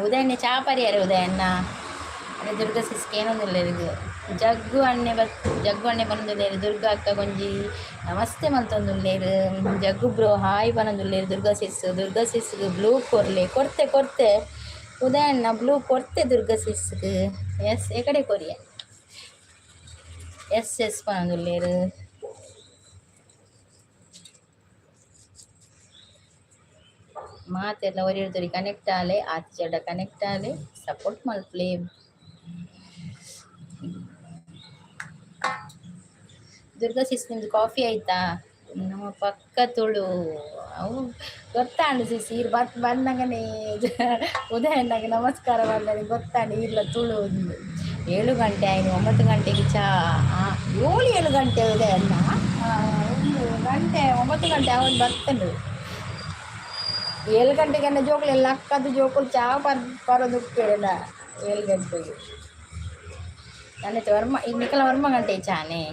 ಉದಯಣ್ಣ ಚಾ ಪರಿಯರ ಉದಯಣ್ಣ? ಅದೇ ದುರ್ಗಾ ಸಿಸ್ಗೆ ಏನೊಂದಿಲ್ಲ. ಇದು ಜಗ್ಗು ಅಣ್ಣೆ ಬತ್, ಜಗ್ಗು ಅಣ್ಣೆ ಬಂದುಲ್ಲೇರು. ದುರ್ಗಾ ಅಕ್ಕ ಗೊಂಜಿ ನಮಸ್ತೆ ಮಲ್ತೊಂದುಲ್ಲೇರು. ಜಗ್ಗು ಬ್ರೋ ಹಾಯ್ ಪನೊಂದುಲ್ಲೇರು. ದುರ್ಗಾ ಸಿಸ್, ದುರ್ಗಾ ಸಿಸ್ಗೆ ಬ್ಲೂ ಕೊರ್ಲೆ. ಕೊರ್ತೆ ಕೊರ್ತೆ ಉದಯಣ್ಣ, ಬ್ಲೂ ಕೊರ್ತೆ ದುರ್ಗಾ ಸಿಸ್ಗೆ. ಎಸ್ ಎಕಡೆ ಕೊರಿಯ. S S ಪನೊಂದುಲ್ಲೇರು. ಮಾತೆರ್ಲ ಒರಿ ಕನೆಕ್ಟ್ ಆಲೆ, ಆತಿಚಡ ಕನೆಕ್ಟ್ ಆಲೆ, ಸಪೋರ್ಟ್ ಮಲ್ಪುಲೆ. ದುರ್ಗಾ ಸಿಸ್, ನಿಮ್ದು ಕಾಫಿ ಆಯ್ತಾ? ನಮ್ಮ ಪಕ್ಕ ತುಳು ಅವು ಗೊತ್ತಾಂಡು ಸಿಸ್. ಈರ್ ಬತ್ ಬಂದಾಗನೇ ಉದಯಣ್ಣಗೆ ನಮಸ್ಕಾರ ಬಂದಾಗ ಗೊತ್ತಾಂಡು ಇಲ್ಲ ತುಳು. ಒಂದು 7 ಗಂಟೆ ಆಯ್ತು, 9 ಗಂಟೆಗೆ ಚಾ. ಏಳು 7 ಗಂಟೆ ಉದಯಣ್ಣ? 1 ಗಂಟೆ, 9 ಗಂಟೆ ಅವನು ಬರ್ತಾನೆ. 7 ಗಂಟೆಗೆಲ್ಲ ಜೋಕುಲು ಅಕ್ಕದ ಜೋಕುಲು ಚಾ ಪರ್ ಪರೋದು ಉಪ್ಪೇಡ 7 ಗಂಟೆಗೆ. ನನ್ನ ವರ್ಮ ಈಗ ನಿಕಲ ವರ್ಮ ಗಂಟೆ ಚಾನೆ.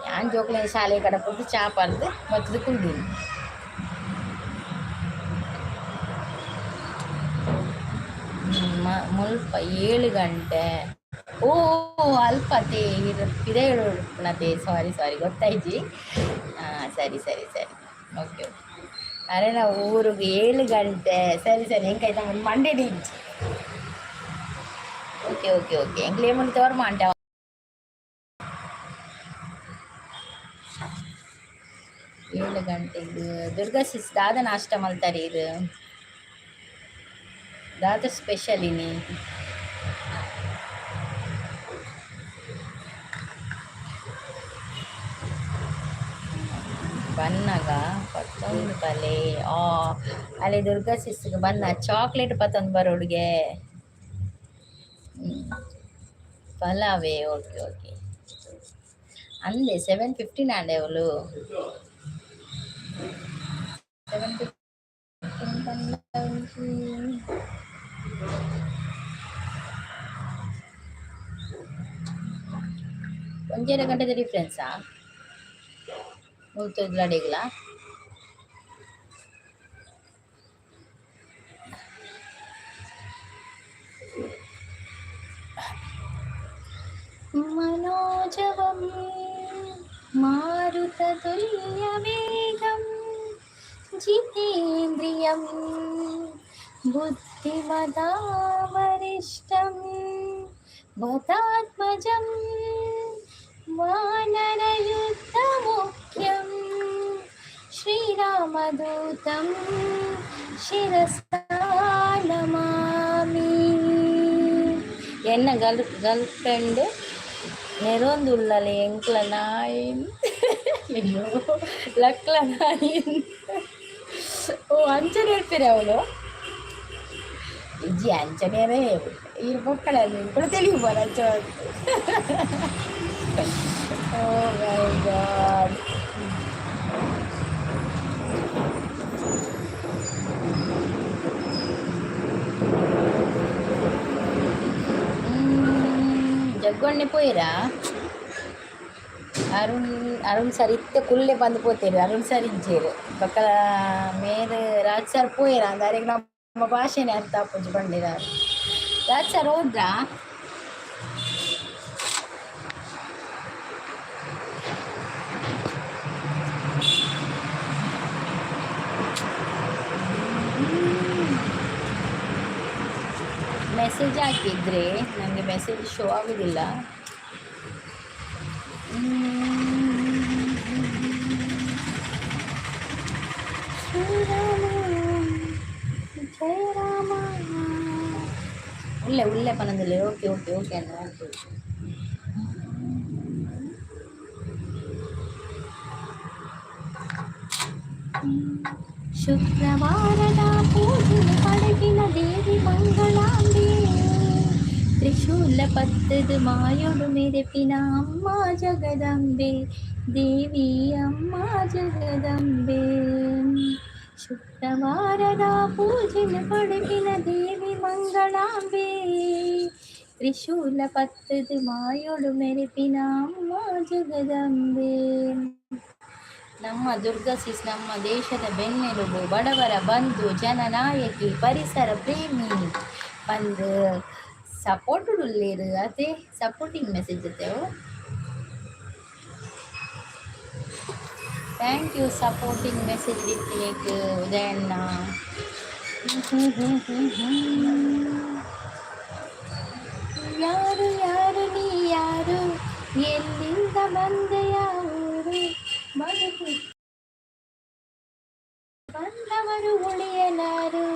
ಯಾನ್ ಜೋಕುಲೆನ ಶಾಲೆ ಕಡಪುಡ್ದು ಚಾ ಪರ್ದು ಬತ್ತುದು ಕುಲ್ದಿನಿ. ಮುಲ್ಪ 7 ಗಂಟೆ. ಓ, ಅಲ್ಪತೆ ಪಿದಯಿಡುಪ್ಪುನತೆ. ಸಾರಿ ಸಾರಿ, ಗೊತ್ತಾಯ್ಜಿ. ಹಾಂ, ಸರಿ ಸರಿ ಸರಿ, ಓಕೆ ಓಕೆ. ಅರೆ, ನಾವು ಊರಿಗೆ 7 ಗಂಟೆ. ಸರಿ ಸರಿ, ಎಂಕಾಯ್ತು ಮಂಡೆ ಇಜ್ಜಿ. ಓಕೆ ಓಕೆ ಓಕೆ, ಎಂಕ್ಲೆ ಮುಲ್ಪ ತೋರ್ ಮಾಂಟ. 7 ಗಂಟೆಗೆ. ದುರ್ಗಾ ಸಿಸ್, ದಾದ ನಾಷ್ಟ ಮಲ್ತಾರೆ ಇದು? ದಾದ ಸ್ಪೆಷಲ್ ಇನಿ? ಬನ್ನಾಗ ಪತ್ತೊಂದು ಬಲೆ. ಆ ಅಲ್ಲಿ ದುರ್ಗಾ ಸಿಸ್ಗೆ ಬನ್ನ ಚಾಕ್ಲೇಟ್ ಪತ್ತೊಂದು ಬರೋಡುಗೆ ಪಲಾವೇ. ಓಕೆ ಓಕೆ ಅಂದೆ 7:15 ಆಂಡೆ ಅವಳು. 7:15. ಒಂಜರೆ ಗಂಟೆದ ಡಿಫ್ರೆನ್ಸಾ ಮುಲ್ತೊಡ್ಲಡೆಗ್ಲ? మనోజవం మారుతతుల్యవేగం జితేంద్రియం బుద్ధిమదావరిష్టం భూతాత్మజం వానరయుద్ధముఖ్యం శ్రీరామదూతం శిరసా నమామి. ಎನ್ನ ಗರ್ಲ್ ಗರ್ಲ್ ಫ್ರೆಂಡ್ ನೆರೊಂದುಲ್ಲಲೆ ಎಂಕ್ಲ ನಾಯಿ. ಅಯ್ಯೋ, ಲಕ್ಲ ನಾಯಿ. ಓ, ಅಂಚನೆ ಹೇಳ್ತೀರಿ ಅವಳು. ಇಜ್ಜಿ, ಅಂಚನೆ ಈರ್ ಪೊಕ್ಕಳ ಕೂಡ ತಿಳಿಯುವ ಅಂಚ. ಓ ಮೈ ಗಾಡ್. ಜಗ್ಗೊಂಡೆ ಪೋಯಿರಾ? ಅರುಣ್ ಅರುಣ್ ಸರ್ ಇತ್ತೆ ಕುಲ್ಲೆ ಬಂದು ಪೋತೇರು. ಅರುಣ್ ಸರ್ ಇಜ್ಜೇರು. ಬೊಕ್ಕ ಮೇರ್ ರಾಜ್ ಸರ್ ಪೋಯೆರ ಅಂದ್ ಅರೆಗ್ ನಮ್ಮ ಭಾಷೆನೆ ಅರ್ಥ ಆಪುಜಿ ಪಂಡೆರ್. ರಾಜ್ ಸರ್ ಹೋದ್ರಾ? ಮೆಸೇಜ್ ಹಾಕಿದ್ರೆ ನನಗೆ ಮೆಸೇಜ್ ಶೋ ಆಗೋದಿಲ್ಲ. ಶ್ರೀರಾಮ ಜಯ ರಾಮ. ಉಲ್ಲೆ ಉಲ್ಲೆ ಪನಂದಿಲ್ಲ. ಓಕೆ ಓಕೆ ಓಕೆ ಅಣ್ಣ, ಓಕೆ. ಶುಕ್ರವಾರದ ಪೂಜೆ ಪಡೆದಿನ ದೇವಿ ಮಂಗಳಾಂಬೆ, ತ್ರಿಶೂಲ ಪತ್ತದು ಮಾಯೊಡು ಮೆರೆಪಿನ ಅಮ್ಮ ಜಗದಂಬೆ, ದೇವಿ ಅಮ್ಮ ಜಗದಂಬೆ. ಶುಕ್ರವಾರದ ಪೂಜೆ ಪಡೆಪಿನ ದೇವಿ ಮಂಗಳಾಂಬೆ, ತ್ರಿಶೂಲ ಪತ್ತದು ಮಾಯೊಡು ಮೆರೆಪಿನ ಅಮ್ಮ ಜಗದಂಬೆ. ನಮ್ಮ ದುರ್ಗಾ ಸಿಸ್ ನಮ್ಮ ದೇಶದ ಬೆನ್ನೆಲುಬು, ಬಡವರ ಬಂಧು, ಜನನಾಯಕಿ, ಪರಿಸರ ಪ್ರೇಮಿ ಪಂದ್ ಸಪೋರ್ಟ್ ಉಲ್ಲೇರು. ಅದೇ ಸಪೋರ್ಟಿಂಗ್ ಮೆಸೇಜ್ ಇತ್ತೇವು. Thank you supporting message ಇತ್ತಿನೇಕ್ ಉದಯಣ್ಣ. ಯಾರು ಯಾರು ನೀ ಯಾರು, ಎಲ್ಲಿಂದ ಬಂದೆಯ ಊರು, ಬದುಕು ಬಂದವರು ಉಳಿಯಲಾರು.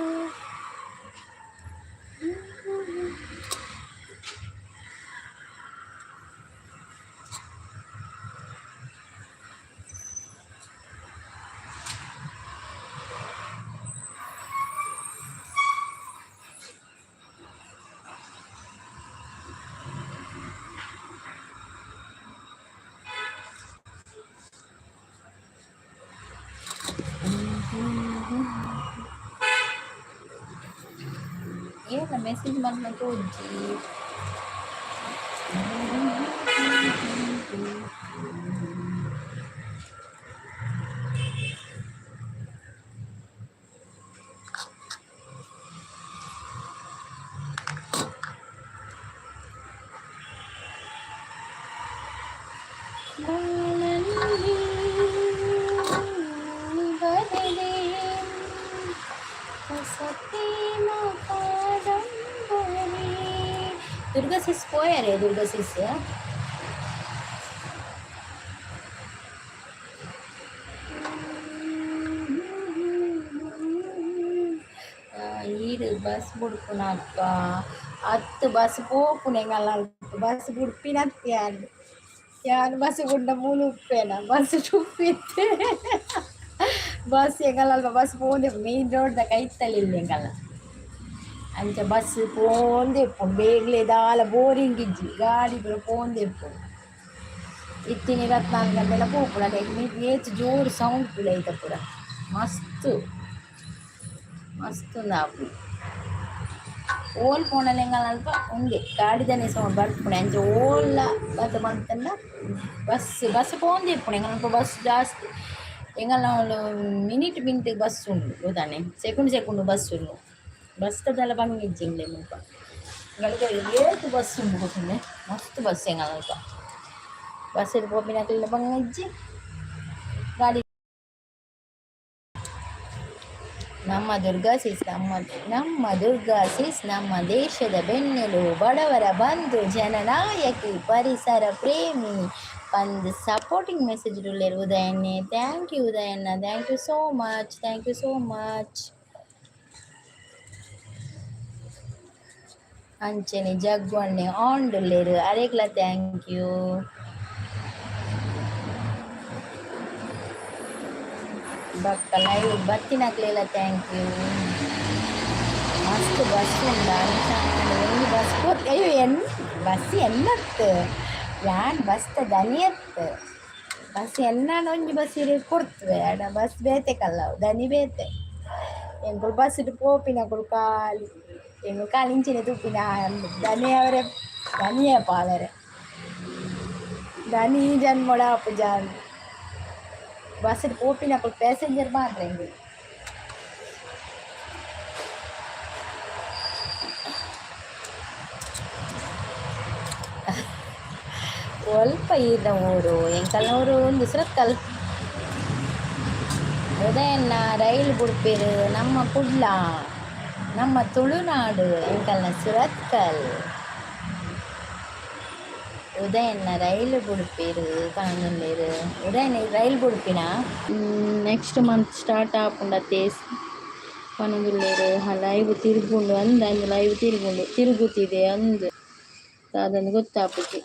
ಏನ ಮೆಸೇಜ್ ಮಾಡ್ಬೇಕು ಅಜ್ಜಿ. ಬಾಳಲ್ಲಿ ಬರೆದೆ ಹೊಸ ಪ್ರೇಮ ಕಾದಂಬರಿ. ದುರ್ಗಾ ಸಿಸ್ ಪೋಯಾರೆ? ದುರ್ಗಾ ಸಿಸ್ ಈರು ಬಸ್ ಬುಡ್ಪುನಕ್ಕ ಹತ್ತು ಬಸ್ ಪೋಪುನೆಂಗಲ್ಲ, ಬಸ್ ಬುಡ್ಪಿನತ್ಯಾನ್. ಯಾನ್ ಬಸ್ ಗುಂಡ ಮೂಲು ಉಪ್ಪೇನ ಬಸ್ ಉಪ್ಪಿತ್ತೆ. ಬಸ್ ಎಂಕಲ್ಲ ಅಲ್ಪ ಬಸ್ ಪೋಂದೆ, ಮೇನ್ ರೋಡ್ದ ಕೈತಲ್ ಇಲ್ಲ ಎಂಕಲ್ಲ. ಅಂಚ ಬಸ್ ಪೋಂದೆ ಇಪ್ಪುಂಡು. ಬೇಗ್ಲೆ ದಾಲ ಬೋರಿಂಗ್ ಇಜ್ಜಿ, ಗಾಡಿ ಪೂರ ಪೋಂದೆ ಇಪ್ಪುಂಡು. ಇತ್ತಿನ 24 ಗಂಟೆಲ ಪೋಪುಂಡು. ಅಡೆ ಏತ್ ಜೋರು ಸೌಂಡ್ ಪೂರ ಐತ ಪೂರ. ಮಸ್ತ್ ಮಸ್ತ್ ಉಂದು. ಓಲ್ ಪೋಂಡಲ ಎಂಕಲ್ನ ಅಲ್ಪ ಉಂದೆ ಗಾಡಿದನೆ ಸೌಂಡ್ ಬರ್ಪುಂಡು. ಅಂಚ ಓಲ್ಲ ಬತ್ತ ಬಂತಂಡ ಬಸ್ ಬಸ್ ಪೋಂದೆ ಇಪ್ಪುಂಡು. ಎಂಕಲ್ನ ಬಸ್ ಜಾಸ್ತಿ. ಎಂಕಲ್ನ ಮಿನಿಟ್ ಮಿನಿಟ್ ಬಸ್ ಉಂಡು ಗೊತ್ತಾನೆ, ಸೆಕೆಂಡ್ ಸೆಕೆಂಡ್ ಬಸ್ ಉಂಡು. ಬಸ್ ದಾಲ ಬಂಗ ಇಜ್ಜಿ ಎಂಕ್ಲೆ ಮುಲ್ಪ. ಎಂಕಲ್ನ ಏತ್ ಬಸ್ ಉಂಡು ಗೊತ್ತುಂಡೆ? ಮಸ್ತ್ ಬಸ್ ಎಂಕಲ್ನ ಅಲ್ಪ. ಬಸ್ ಪೋಪಿನಕಲ್ನ ಬಂಗ ಇಜ್ಜಿ ಗಾಡಿ. ನಮ್ಮ ದುರ್ಗಾ ಸಿಸ್, ನಮ್ಮ ನಮ್ಮ ದುರ್ಗಾ ಸಿಸ್, ನಮ್ಮ ದೇಶದ ಬೆನ್ನೆಲುಬು, ಬಡವರ ಬಂಧು, ಜನನಾಯಕಿ, ಪರಿಸರ ಪ್ರೇಮಿ ಪಂದ್ ಸಪೋರ್ಟಿಂಗ್ ಮೆಸೇಜ್ ಉಲ್ಲೆರ್ ಉದಯಣ್ಣೆ. Thank you Udayanna, thank you so much, thank you so much. ಅಂಚನೆ ಜಗ್ಗುವಣ್ಣೆ ಆನ್ ಉಲ್ಲೆರ್, ಅರೆಗ್ಲ thank you. ಬೊಕ್ಕ ಲೈವ್ ಬತ್ತಿನಕ್ಲೆಲ thank you. ಮಸ್ತ್ ಬಸ್ ಉಂಡ ಅಂಚ ಒಂಜಿ ಬಸ್. ಅಯ್ಯೋ, ಎನ್ ಬಸ್ ಎನ್ನತ್, ಯಾನ್ ಬಸ್ತ ದನಿಯತ್. ಬಸ್ ಎನ್ನಾಂಡ ಒಂಜಿ ಬಸ್ ಇರೆಗ್ ಕೊರ್ತುವೆ. ಆಂಡ ಬಸ್ ಬೇತೆ ಕಲ್ಲವು, ದನಿ ಬೇತೆ. ಎಂಕುಲು ಬಸ್ಡ್ ಪೋಪಿನಕುಲು ಖಾಲಿ. ಎಂಕುಲು ಖಾಲಿ ಇಂಚಿನೆ ತೂಪಿನ. ದನಿ ಅವರೆ, ದನಿಯೇ ಪಾಲರೆ, ದನಿ ಜನ್ಮೊಡ ಆಪುಜ. ಬಸ್ಡ್ ಪೋಪಿನಕುಲು ಪ್ಯಾಸೆಂಜರ್ ಮಾತ್ರ ಎಂಕುಲು. ಒಲ್ಪ ಈರ್ನ ಊರು? ಎಂಕಲ್ನ ಊರು ಒಂದು ಸುರತ್ಕಲ್. ಉದಯಣ್ಣ ರೈಲ್ ಬುಡ್ಪೆರ್. ನಮ್ಮ ಕುಡ್ಲ, ನಮ್ಮ ತುಳುನಾಡು, ಎಂಕಲ್ನ ಸುರತ್ಕಲ್. ಉದಯಣ್ಣ ರೈಲ್ ಬುಡ್ಪೆರ್ ಪನೊಂದುಲ್ಲೆರ್. ಉದಯಣ್ಣ, ರೈಲ್ ಬುಡ್ಪಿನ? ನೆಕ್ಸ್ಟ್ ಮಂತ್ ಸ್ಟಾರ್ಟ್ ಆಪುಂಡತೆ ಪನೊಂದುಲ್ಲೆರ್. ಲೈವ್ ತಿರ್ಗುಂಡು ಅಂದ್ ಅಂದ್, ಲೈವ್ ತಿರ್ಗುಂಡು, ತಿರುಗುತ್ತಿದೆ ಅಂದ್. ದಾದಂದ್ ಗೊತ್ತಾಪುಜಿ.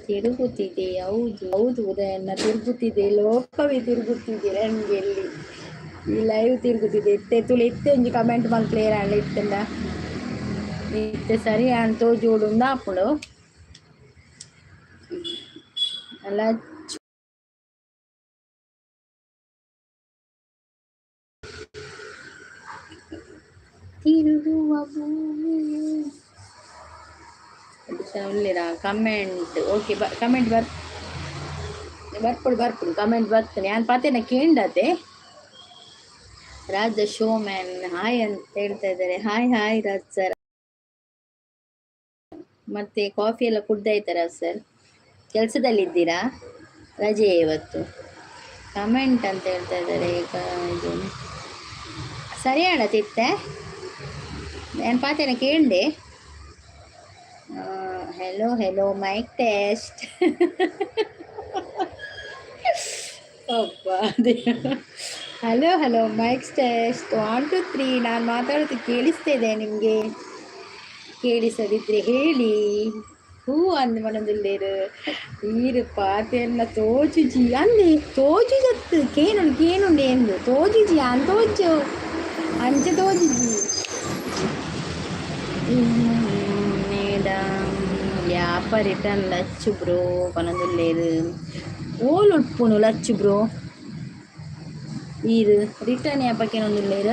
ತಿರುಗುತ್ತಿದೆ, ಹೌದು ಹೌದು ಉದಯಣ್ಣ, ತಿರುಗುತ್ತಿದೆ. ಲೋಕವೇ ತಿರುಗುತ್ತಿದೆ. ನನಗೆ ಎಲ್ಲಿ ಈ ಲೈವ್ ತಿರುಗುತ್ತಿದೆ. ಇತ್ತೆ ತುಳು, ಇತ್ತೆ ಒಂಜಿ ಕಮೆಂಟ್ ಮಲ್ಪುಲೇರ್ ಆಂಡ ಇತ್ತಂಡ ಇತ್ತೆ ಸರಿ ಆಂಡ್ ತೋಜೋಡು ಆಪುಂಡು. ಅಲ್ಲ, ತಿರುಗುವ ಭೂಮಿಯು ಉಲ್ಲೆರಾ? ಕಮೆಂಟ್ ಓಕೆ, ಬ ಕಮೆಂಟ್ ಬರ್ ಬರ್ಪುಡು ಬರ್ಪುಡು, ಕಮೆಂಟ್ ಬರ್ತನೆ. ಯಾನ್ ಪಾತೆರ್ನ ಕೇಂಡತೆ. ರಾಜ ಶೋ ಮ್ಯಾನ್ ಹಾಯ್ ಅಂತ ಹೇಳ್ತಾ ಇದ್ದಾರೆ. Hi hi Raj sir. ಮತ್ತೆ ಕಾಫಿ ಎಲ್ಲ ಕುಡ್ದಾಯ್ತಾರ ಸರ್? ಕೆಲಸದಲ್ಲಿದ್ದೀರಾ? ರಜೆ ಇವತ್ತು? ಕಮೆಂಟ್ ಅಂತ ಹೇಳ್ತಾ ಇದ್ದಾರೆ ಈಗ. ಇದು ಸರಿ ಅಣ್ಣ ತಿತ್ತೆ. ನಾನು ಪಾತೆನ ಕೇಂಡೆ. Hello hello, mic test. ಅಪ್ಪ, hello hello, mic test, 1 2 3. ನಾನು ಮಾತಾಡೋದು ಕೇಳಿಸ್ತಿದೆ ನಿಮಗೆ? ಕೇಳಿಸದಿದ್ರೆ ಹೇಳಿ. ಹೂ ಅಂದ್ ಮನದುಲ್ಲೇರು. ಈರು ಪಾತೆರ್ನ ತೋಜುಜಿ ಅಂದೆ. ತೋಜುಜತ್ತು ಕೇನುಂಡು ಕೇನುಂಡು ಎಂದು ತೋಜುಜಿ ಅನ್ ತೋಜು ಅಂಚ ತೋಜುಜಿ. ಮೇಡಮ್, ಯಾಪ ರಿಟರ್ನ್ ಲಚ್ಚು ಬ್ರೋ ಪನೊಂದುಲ್ಲೆರ್. ಓಲು ಉಪ್ಪುನು ಲಚ್ಚು ಬ್ರೋ? ಈರ್ ರಿಟರ್ನ್ ಯಾಪ ಕೇನೊಂದುಲ್ಲೆರ್?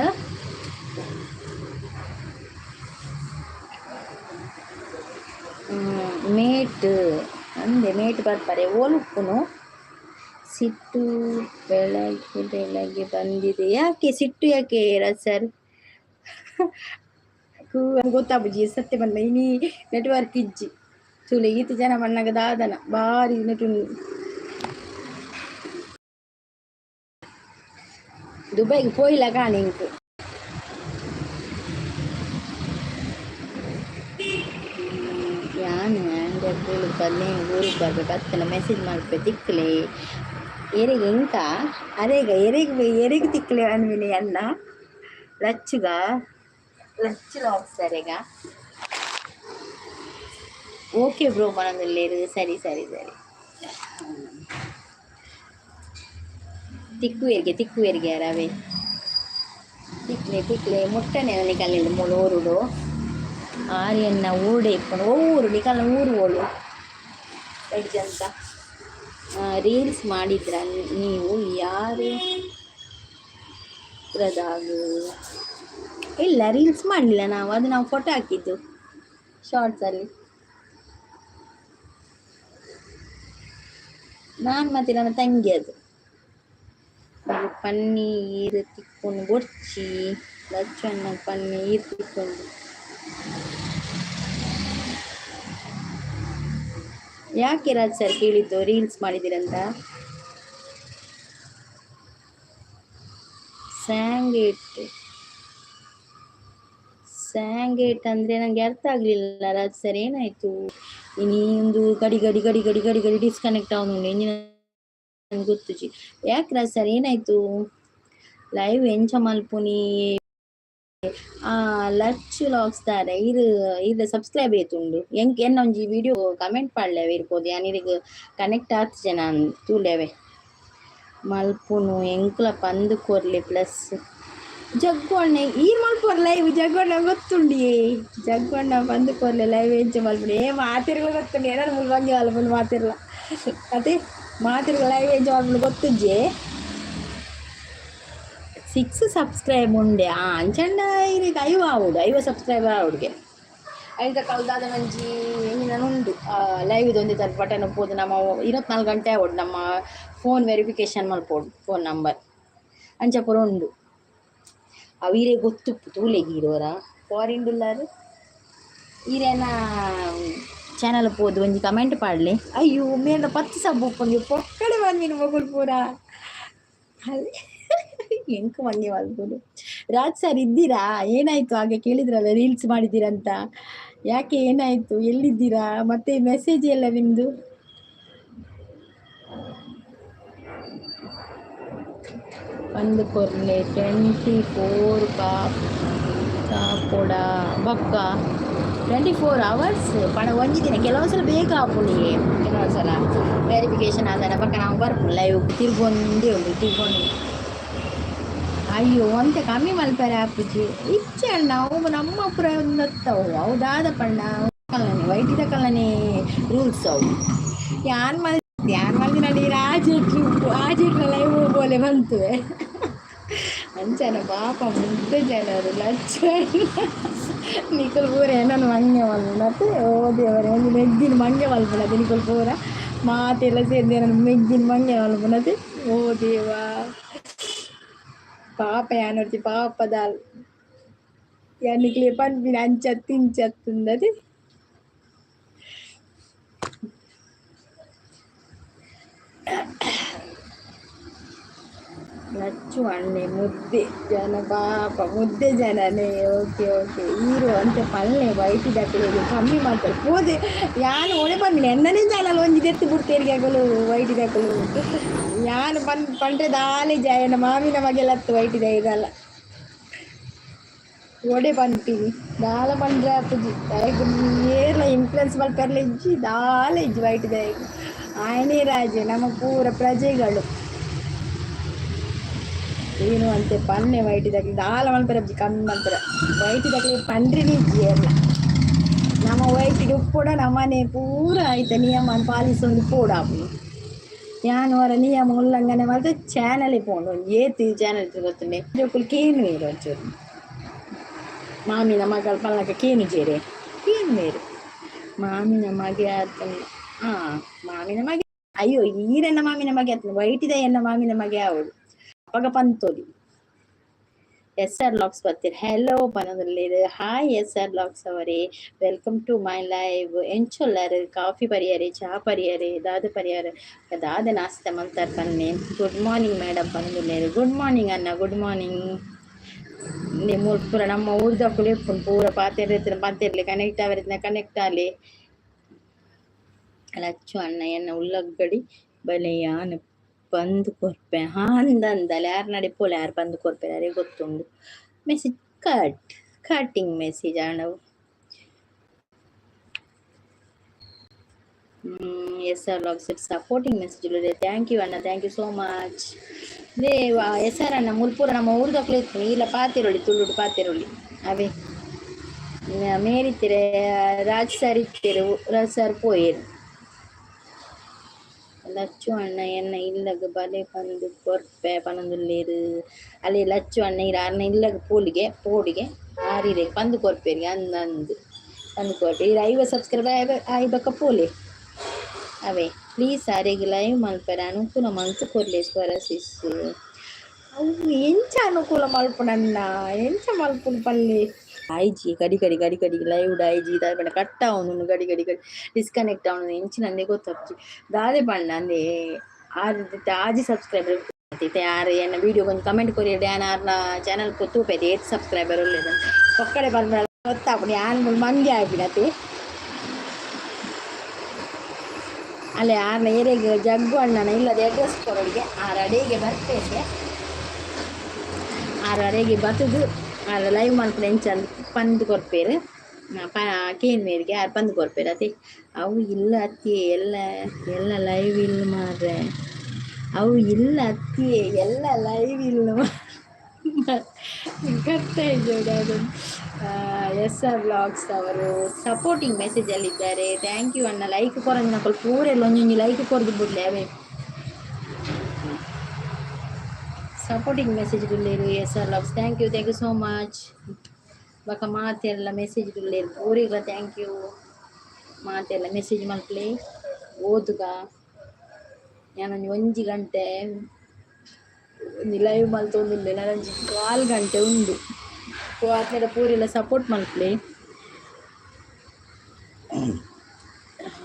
ಮೇಟ್ ಅಂದೆ, ಮೇಟ್ ಬರ್ಪರೆ. ಓಲು ಉಪ್ಪುನು? ಸಿಟ್ಟು ಬೆಳಗ್ಗೆ ಬೆಳಗ್ಗೆ ಬಂದಿದೆ. ಯಾಕೆ ಸಿಟ್ಟು? ಯಾಕೆ ರಾಜ್ ಸರ್? ಗೊತ್ತಾಪುಜಿ ಸತ್ಯ ಬಂದ. ಇನಿ ನೆಟ್ವರ್ಕ್ ಇಜ್ಜಿ ತೂಲೆ. ಈತ್ ಜನ ಬನ್ನಗ ದಾದನ ಬಾರಿ ನೆಟ್. ದುಬೈಗೆ ಪೋಯಿಲ ಕಾಣಿ ಇಂಕ್. ಯಾನ್ ಆಂಡ ಕೂಲು 15 ಊರಿಗೆ ಬರ್ಪೆ ಬತ್ತನ ಮೆಸೇಜ್ ಮಲ್ಪೆ ತಿಕ್ಲೆ ಎರೆಗ್ ಎಂಕ ಅರೆಗ ಎರೆಗ್ ಎರೆಗ್ ತಿಕ್ಲೆ ಅನ್ವಿನಿ ಅಣ್ಣ. ಲಚ್ಚುಗ ಲಚ್ಚು ಸರಿಗ. ಓಕೆ ಬ್ರೋ ಪನೊಂದುಲ್ಲೆರ್. ಸರಿ ಸರಿ ಸರಿ. ತಿಕ್ಕುವೆರ್ಗೆ ತಿಕ್ಕುವೆರ್ಗೆ ರವೆ ತಿಕ್ಲೆ ತಿಕ್ಲೆ ಮುಟ್ಟನೆ ನಿಕಲ್ನಿಂದ ಮೂಲು ಊರುಡು ಆರ್ಯನ್ನ ಊಡೆ ಇಪ್ಪುಂಡು. ಓ ಊರು ನಿಕಲ್ನ ಊರು ಓಳು ಅಂತ ರೀಲ್ಸ್ ಮಾಡಿದ್ರ ನೀವು ಯಾರು ಇಲ್ಲ, ರೀಲ್ಸ್ ಮಾಡಲಿಲ್ಲ ನಾವು. ಅದು ನಾವು ಫೋಟೋ ಹಾಕಿದ್ದು ಶಾರ್ಟ್ಸಲ್ಲಿ. ನಾನು ಮತ್ತು ನನ್ನ ತಂಗಿ. ಅದು ಪನ್ನೀರ್ ತಿಕ್ಕೊಂಡು ಬೊರ್ಚಿ ಲಚ್ಚಣ್ಣ ಪನ್ನೀರ್ ತಿಕ್ಕೊಂಡು. ಯಾಕೆ ರಾಜ್ ಸರ್ ಕೇಳಿದ್ದು ರೀಲ್ಸ್ ಮಾಡಿದ್ದೀರಂತ? ಸ್ಯಾಂಗೇಟ್ ಸ್ಯಾಂಗೇಟ್ ಅಂದರೆ ನನಗೆ ಅರ್ಥ ಆಗಲಿಲ್ಲ ರಾಜ್ ಸರ್, ಏನಾಯಿತು? ಇನ್ನೊಂದು ಗಡಿ ಗಡಿ ಗಡಿ ಗಡಿ ಗಡಿ ಗಡಿ ಡಿಸ್ಕನೆಕ್ಟ್ ಆವೊಂದುಂಡು ಎಂಜಿನ ಗೊತ್ತುಜಿ. ಯಾಕೆ ರಾಜ್ ಸರ್ ಏನಾಯಿತು? ಲೈವ್ ಎಂಚ ಮಲ್ಪುನಿ? ಲಚ್ಚು ಲಾಗ್ಸ್ ದಾರೆ ಇರು ಇರ್ ಸಬ್ಸ್ಕ್ರೈಬ್ ಏತುಂಡು ಎಂಕ್ ಎನ್ನ ಒಂಜಿ ವಿಡಿಯೋ ಕಮೆಂಟ್ ಪಾಡ್ಲೆವೆ ಇರ್ಬೋದು ಯಾನ್ ಇರೆಗ್ ಕನೆಕ್ಟ್ ಆತಿಜೆ ನಾನ್ ತೂಲೆವೆ ಮಲ್ಪುನು ಎಂಕ್ಲ ಪಂದ್ ಕೊರ್ಲೆ ಪ್ಲಸ್ ಜಗ್ಗುವಣ್ಣ ಈರ್ ಮಲ್ಪುವರ್ ಲೈವ್. ಜಗ್ಗುವಣ್ಣ ಗೊತ್ತುಂಡಿಯೇ, ಜಗ್ಗುವಣ್ಣ ಪಂದ್ ಕೊರ್ಲೆ ಲೈವ್ ಎಂಚ ಮಲ್ಪುನು. ಏ ಮಾತಿರ್ಲ ಗೊತ್ತುಂಡು, ಏನಾರು ಮುಲ್ವಂಗಿ ಮಲ್ಪುನು ಮಾತಿರ್ಲ ಅದೇ ಮಾತಿರ್ಲ ಲೈವ್ ಎಂಚ ಮಲ್ಪುನು ಗೊತ್ತುಜ್ಜೆ. 6 ಸಬ್ಸ್ಕ್ರೈಬ್ ಉಂಡೆ. ಅಂಚಂಡ ಇರೆಗ್ 50 ಆವೊಡು, 50 ಸಬ್ಸ್ಕ್ರೈಬ್ ಆವೊಡುಗೆ. ಐತ ಕಲ್ದಾದ ಒಂಜಿ ಎಂಜಿನ ಉಂಡು ಲೈವ್ ಒಂಜಿ ತರ ಬಟನ್ ಪೋದು ನಮ್ಮ 24 ಗಂಟೆ ಆವೊಡು ನಮ್ಮ ಫೋನ್ ವೆರಿಫಿಕೇಶನ್ ಮಲ್ಪೊಡು, ಫೋನ್ ನಂಬರ್ ಅಂಚ ಪೂರ ಉಂಡು. ಅವು ಇರೆ ಗೊತ್ತುಪ್ಪು ತೂಲೆಗ್ ಇರೋರ ಫಾರಿನ್ ಉಲ್ಲಾರು. ಈರೆನ ಚಾನಲ್ ಪೋದು ಒಂಜಿ ಕಮೆಂಟ್ ಪಾಡ್ಲೆ. ಅಯ್ಯೋ ಮೇನ 10 ಸಬ್ ಉಪ್ಪುಂಡು ಪೊಕ್ಕಡೆ ಬಂದಿನ ಮೊಗುಲ್ ಪೂರ ಅಲ್ಲಿ ಎಂಕ್ ಮಂಗೆ ಮಲ್ಪುನು. ರಾಜ್ ಸರ್ ಇದ್ದೀರಾ? ಏನಾಯ್ತು? ಹಾಗೆ ಕೇಳಿದ್ರಲ್ಲ ರೀಲ್ಸ್ ಮಾಡಿದ್ದೀರಂತ, ಯಾಕೆ ಏನಾಯ್ತು? ಎಲ್ಲಿದ್ದೀರಾ? ಮತ್ತೆ ಮೆಸೇಜ್ ಎಲ್ಲ ನಿಮ್ಮದು. ಒಂದು ಕೊರ್ಲೆ 24 ಕಾಪೊಡ ಬೊಕ್ಕ 24 ಅವರ್ಸ್ ಪಣ ಒಂಜಿ ದಿನ. ಕೆಲವು ಸಲ ಬೇಗ ಆಪುಂಡು, ಕೆಲವು ಸಲ ವೆರಿಫಿಕೇಶನ್ ಆದನ ಬೊಕ್ಕ ನಾವು ಬರ್ಪುಂಡು ಲೈವ್ ತಿರ್ಗೊಂದೇ ಉಂಡು ತಿರ್ಗೊಂಡು. ಅಯ್ಯೋ ಒಂತೆ ಕಮ್ಮಿ ಮಲ್ಪೆರೆ ಆಪುಜಿ ಇಚ್ಚೆ ಅಣ್ಣ. ಅವು ನಮ್ಮ ಪುರ ಒಂದತ್ತವು ಅವು ದಾದ ಪಂಡ ಕಲ್ಲನೆ ವೈಟಿದ ಕಲ್ಲನೆ ರೂಲ್ಸ್ ಅವು. ಯಾನ್ ಮಲ್ ಯಾನ್ ಮಲ್ದಿನಡಿ ರಾಜೆಟ್ಲು ಆಜೆಟ್ಲ ಲೈವ್ ಬೋಲೆ ಬಂತುವೆ ಅಂಚನ ಪಾಪ ಮುದ್ದೆ ಜನರು ಲಚ್ಚ ನಿಕುಲ್ ಪೂರ ಏನನ್ನು ಮಂಗೆ ಮಲ್ಪುನತೆ. ಓ ದೇವರೇ, ಒಂದು ಮೆಗ್ದಿನ ಮಂಗೆ ಮಲ್ಪುನತೆ ನಿಕುಲ್ ಪೂರ ಮಾತೆಲ್ಲ ಸೇರ್ದು ಏನನ್ನು ಮೆಗ್ದಿನ ಮಂಗೆ ಮಲ್ಪುನತೆ. ಓ ದೇವಾ, ಪಾಪ ಯಾನೊರ್ತಿ ಪಾಪದಾಲ್ ಯಾನ್ ನಿಕ್ಲೆ ಪನ್ಪಿನ ಅಂಚತ್ತು ಇಂಚತ್ತುಂದತೆ. ಲಚ್ಚು ಅಣ್ಣೆ ಮುದ್ದೆ ಜನ ಪಾಪ ಮುದ್ದೆ ಜನನೇ. ಓಕೆ ಓಕೆ ಈರು ಅಂತೆ ಪಲ್ಲೆ ವೈಟಿ ದಕ್ಲೆಗ್ ಕಮ್ಮಿ ಮಾಡ್ತಾರೆ ಪೋದೆ ಯಾನ್ ಒಡೆ ಪನ್ಪಿನಿ ಎನ್ನನೇ ಚಾನಲ್ ಒಂಜಿ ದೆತ್ತ್ ಬುಡ್ತೇರಿಗೆ ಅಕುಲು ವೈಟಿ ದಕುಲು. ಯಾನ್ ಪನ್ ಪಂಡ್ರೆ ದಾಲೆ ಜಾಯನ ಮಾಮಿನ ಮಗೆಲತ್ತು ವೈಟಿದ ಇದಲ್ಲ ಒಡೆ ಪನ್ಪಿನಿ ದಾಲ ಪಂಡ್ರೆ ಆಪುಜಿ. ದಾಯೆಗ್ ಏರ್ಲ ಇನ್ಫ್ಲುಯೆನ್ಸ್ ಮಲ್ಪೆರ್ಲ ಇಜ್ಜಿ ದಾಲ ಇಜ್ಜಿ ವೈಟಿದಾಯಗ್. ಆಯನೇ ರಾಜೆ, ನಮ್ಮ ಪೂರ ಪ್ರಜೆಗಳು. ಏನು ಅಂತೆ ಪನ್ನೆ ವೈಟಿದಕ್ಲೆ ದಾಲ ಮಲ್ಪೆರೆ ಇಜ್ಜಿ ಕಮ್ಮಿ ಮಲ್ಪೆರೆ ವೈಟಿದಕ್ಲೆ ಪಂಡ್ರಿನಿ ಇಜ್ಜಿ ಏರ್ಲ. ನಮ್ಮ ವೈಟಿಡ್ ಉಪ್ಪುಡ ನಮ್ಮನೆ ಪೂರ ಐತ ನಿಯಮ ಪಾಲಿಸೊಂದು ಪೋಡಾಪುಂಡು. ಯಾನ್ ಒರ ನಿಯಮ ಉಲ್ಲಂಘನೆ ಮಲ್ತ್ ಚಾನಲ್ ಪೋಂಡು ಒಂಜಿ ಏತ್ ಚಾನಲ್ ಗೊತ್ತುಂಡೆ ಜೋಕುಲು ಕೇನುವೆರ್ ಒಂಚೂರು ಮಾಮಿನ ಮಗಳು ಪಲ್ಲಕ ಕೇನುಜೆರೆ ಕೇನುವೆರ್ ಮಾಮಿನ ಮಗೆ ಆತನ. ಮಾಮಿನ ಮಗೆ ಅಯ್ಯೋ ಈರೆನ್ನ ಮಾಮಿನ ಮಗೆ ಆತನ ವೈಟಿದ ಎನ್ನ ಮಾಮಿನ ಮಗೆ ಆವೊಡು ಅಪಗ ಪಂತೊಲಿ. ಎಸ್ ಆರ್ ಲಾಕ್ಸ್ ಬರ್ತೀರಿ ಹೆಲೋ ಪನೊಂದುಲ್ಲೆರ್. ಹಾಯ್ ಎಸ್ ಆರ್ ಲಾಕ್ಸ್ ಅವರೇ, welcome to my live. ಎಂಚೊಲ್ಲರ್? Coffee ಪರಿಯರೆ, ಚಾ ಪರಿಯರೆ, ದಾದ ಪರಿಯರೆ, ದಾದ ನಾಸ್ತ ಮಲ್ತಾರ್ ಪನ್ನೆ. ಗುಡ್ ಮಾರ್ನಿಂಗ್ ಮೇಡಮ್ ಪನೊಂದುಲ್ಲೆರ್. ಗುಡ್ ಮಾರ್ನಿಂಗ್ ಅಣ್ಣ, ಗುಡ್ ಮಾರ್ನಿಂಗ್. ಮೂಲು ಪೂರ ನಮ್ಮ ಊರ್ದಕುಲು ಇಪ್ಪುಂಡು ಪೂರ ಪಾತೆರ್ರೆ ಪಾತೆರ್ಲೆ ಕನೆಕ್ಟ್ ಆವರೆ ಕನೆಕ್ಟ್ ಆಲೆ. ಲಚ್ಚು ಅಣ್ಣ ಎನ್ನ ಉಲ್ಲಗಡಿ ಬಲೆ ಯಾನ್ ಬಂದ್ ಕೊರ್ಪೆ ಅಂದಂದಲೆ ಯಾರ್ ನಡೆ ಪೋಲೆ ಯಾರು ಬಂದ್ ಕೊರ್ಪೆ ಯಾರಿಗೆ ಗೊತ್ತುಂಡು. ಮೆಸೇಜ್ ಕಟ್ ಕಟಿಂಗ್ ಮೆಸೇಜ್ ಆಂಡವು. S R vlogs supporting message. Thank you ಅಣ್ಣ, thank you so much. They S R ಅಣ್ಣ ಮುಲ್ಪೂರ ನಮ್ಮ ಊರ್ದಕ್ಲು ಇತ್ತು ಇಲ್ಲ ಪಾತೆರೊಳಿ, ತುಳುಡು ಪಾತೆರೊಳಿ. ಅವೇ ಮೇರಿತ್ತಿರೆ ರಾಜ್ ಸರ್ ಇತ್ತೆರು, ರಾಜ್ ಸರ್ ಪೋಯೆರ್. ಲಚ್ಚು ಅಣ್ಣ ಎನ್ನ ಇಲ್ಲಗ್ ಬಲೆ ಪಂದ್ ಕೊರ್ಪೆ ಪನೊಂದುಲ್ಲೆರ್. ಅಲೆ ಲಚ್ಚು ಅಣ್ಣ ಇರ ಅರ್ನ ಇಲ್ಲಗ್ ಪೋಲಿಗೆ ಪೋಡಿಗೆ ಆರಿರೆಗ್ ಪಂದ್ ಕೊರ್ಪೆರ್ಗೆ. ಅಂದ್ ಅಂದ್, ಪಂದ್ ಕೊರ್ಪೆ. ಇರ್ 50 ಸಬ್ಸ್ಕ್ರೈಬರ್ ಆಯಿ ಬೊಕ್ಕ ಪೋಲೆ. ಅವೇ ಪ್ಲೀಸ್ ಅರೆಗ್ ಲೈವ್ ಮಲ್ಪೆರೆ ಅನುಕೂಲ ಮಲ್ತ್ ಕೊರ್ಲೆ ಸ್ವರ ಸಿಸ್. ಅವು ಎಂಚ ಅನುಕೂಲ ಮಲ್ಪುನನ್ನ, ಎಂಚ ಮಲ್ಪುನು ಪಲ್ಲೆ? ಆಯ್ಜಿ, ಗಡಿ ಗಡಿ ಗಡಿ ಗಡಿ ಲೈವ್ ಆಯ್ಜಿ. ದಾದ ಪಂಡ ಕಟ್ ಆವೊಂದುಂಡು, ಗಡಿ ಗಡಿ ಗಡಿ ಡಿಸ್ಕನೆಕ್ಟ್ ಆವೊಂದು. ಎಂಚಿನ ಅಂದೇ ಗೊತ್ತಾಪುಜಿ. ದಾದೆ ಪಂಡ ಅಂದೇ ಆರ್ ಆಜಿ ಸಬ್ಸ್ಕ್ರೈಬರ್ ಇತ್ತೆ. ಆರ್ ಎನ್ನ ವೀಡಿಯೋ ಒಂಜಿ ಕಮೆಂಟ್ ಕೊರಿಯೆರ್ಡ ಯಾನ್ ಆರ್ನ ಚಾನಲ್ ತೂಪೆದೆ, ಏತ್ ಸಬ್ಸ್ಕ್ರೈಬರ್ ಉಲ್ಲೆರ್. ಪೊಕ್ಕಡೆ ಪನ್ಪುನ ಗೊತ್ತಾಪುಂಡು. ಯಾನ್ ಮುಲ್ ಮಂಗೆ ಆಪಿನತೆ. ಅಲ್ಲೇ ಆರ್ನ ಏರೆಗ್ ಜಗ್ಗು ಅಣ್ಣನ ಇಲ್ಲದ ಅಡ್ರೆಸ್ ಕೊರೊಡಿಗೆ. ಆರ್ ಅಡೇಗೆ ಬರ್ಪೇಕೆ. ಆರ್ ಅಡೇಗೆ ಬತ್ತುದು ಆರ್ ಲೈವ್ ಮಲ್ಪುನ ಎಂಚ ಪಂದ್ ಕೊರ್ಪೆರ್. ಪ ಕೇನ್ವೇರ್ಗೆ ಆರ್ ಪಂದ್ ಕೊರ್ಪೆರ್ ಅತೆ. ಅವು ಇಲ್ಲ ಅತ್ತಿ ಎಲ್ಲ ಎಲ್ಲ ಲೈವ್ ಇಲ್ಲ ಮಾರ್ರೆ. ಅವು ಇಲ್ಲ ಅತ್ತಿ ಎಲ್ಲ ಲೈವ್ ಇಲ್ಲ. ಕಟ್ಟ. ಎಸ್ ಆರ್ ವ್ಲಾಗ್ಸ್ ಅವರು ಸಪೋರ್ಟಿಂಗ್ ಮೆಸೇಜ್ ಅಲ್ಲಿ ಇದ್ದಾರೆ. Thank you ಅಣ್ಣ. ಲೈಕ್ ಕೊರಂದಿನಕುಲು ಪೂರೆಲ್ಲ ಒಂಜೊಂಜಿ ಲೈಕ್ ಕೊರ್ದು ಬುಡ್ಲೆ. ಅವೇ ಸಪೋರ್ಟಿಂಗ್ ಮೆಸೇಜ್ ಉಲ್ಲೆರ್ S R vlogs. Thank you, thank you so much. ಬೊಕ ಮಾತೆಲ್ಲ ಮೆಸೇಜ್ ಉಲ್ಲೆರ್, ಪೂರೆಗ್ಲ thank you. ಮಾತೆಲ್ಲ ಮೆಸೇಜ್ ಮಲ್ಪಲೆ, ಓದುಗ. ಯಾನೊಂಜಿ ಒಂಜಿ ಗಂಟೆ ಒಂಜಿ ಲೈವ್ ಮಲ್ತೊಂದುಲ್ಲೆ. ನನೊಂಜಿ ಕಾಲ್ ಗಂಟೆ ಉಂಡು. ಆತ್ನೆಟ ಪೂರೆಲ್ಲ ಸಪೋರ್ಟ್ ಮಲ್ಪಲೆ.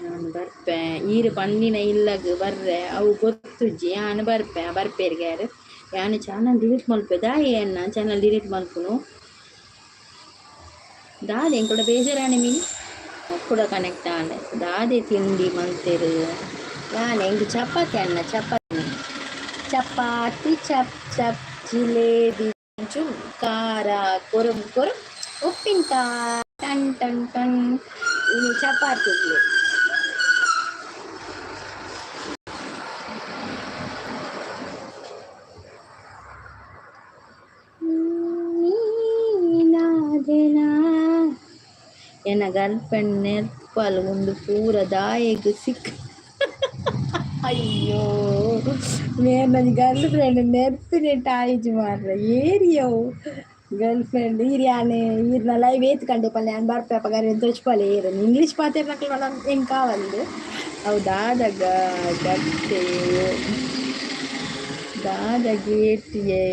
ಯಾನ್ ಬರ್ಪೆ, ಈರ್ ಪಂಡಿನ ಇಲ್ಲಗ್ ಬರ್ರೆ ಅವು ಗೊತ್ತುಜ್ಜಿ. ಯಾನ್ ಬರ್ಪೆ ಬರ್ಪೇರ್ಗೆ. ಯಾರು ಯಾನ್ ಚಾನಲ್ ಡಿಲೀಟ್ ಮಲ್ಪೆ. ದಾಯೆ ಅಣ್ಣ ಚಾನಲ್ ಡಿಲೀಟ್ ಮಲ್ಪುನು? ದಾದೆ ಎಂಕುಡ ಬೇಜಾರಾಣೆ ಮಿನಿ ಕೂಡ ಕನೆಕ್ಟ್ ಆಂಡೆ. ದಾದೆ ತಿಂಡಿ ಮಲ್ತೆರ್? ಯಾನ್ ಎಂಕ್ ಚಪಾತಿ ಅಣ್ಣ, ಚಪಾತಿ ಚಪಾತಿ. ಚಪ್ ಚಪ್ ಜಿಲೇಬಿ ಚುಮ್ ಖಾರ ಕೊರಂ ಕೊರಂ ಉಪ್ಪಿನಕಾಯಿ ಟನ್ ಟನ್ ಟನ್. ಇನಿ ಚಪಾತಿ. ನೀನಾದೆನಾ ಎನ್ನ ಗರ್ಲ್ ಫ್ರೆಂಡ್ ನೆರ್ಪಲ್ ಉಂದು ಪೂರ ದಾಯೆಗ್ ಸಿಕ್. ಅಯ್ಯೋ, ಮೇರ್ ಗರ್ಲ್ ಫ್ರೆಂಡ್ ನೆರ್ಪಿನೆಟ್ ಆಯಿಜಿ ಮಾರ್ರೆ. ಏರಿಯವು ಗರ್ಲ್ ಫ್ರೆಂಡ್? ಈರ್ ಯಾನ್ ಈರ್ನ ಲೈವ್ ಏತ್ ಕಂಡೆ ಪಲ್ಲೆ. ಯಾನ್ ಬರ್ಪೆ ಅಪಗ ತೋಜ್ಪಾಲೆ. ಏರ್ ಇಂಗ್ಲೀಷ್ ಪಾತೆರ್ನಕ್ಲು ಎಂಕ್ ಆವಂದ್. ಅವು ದಾದಗ ಗಟ್ಟೆ ದಾದ ಗೇಟಿಯೇ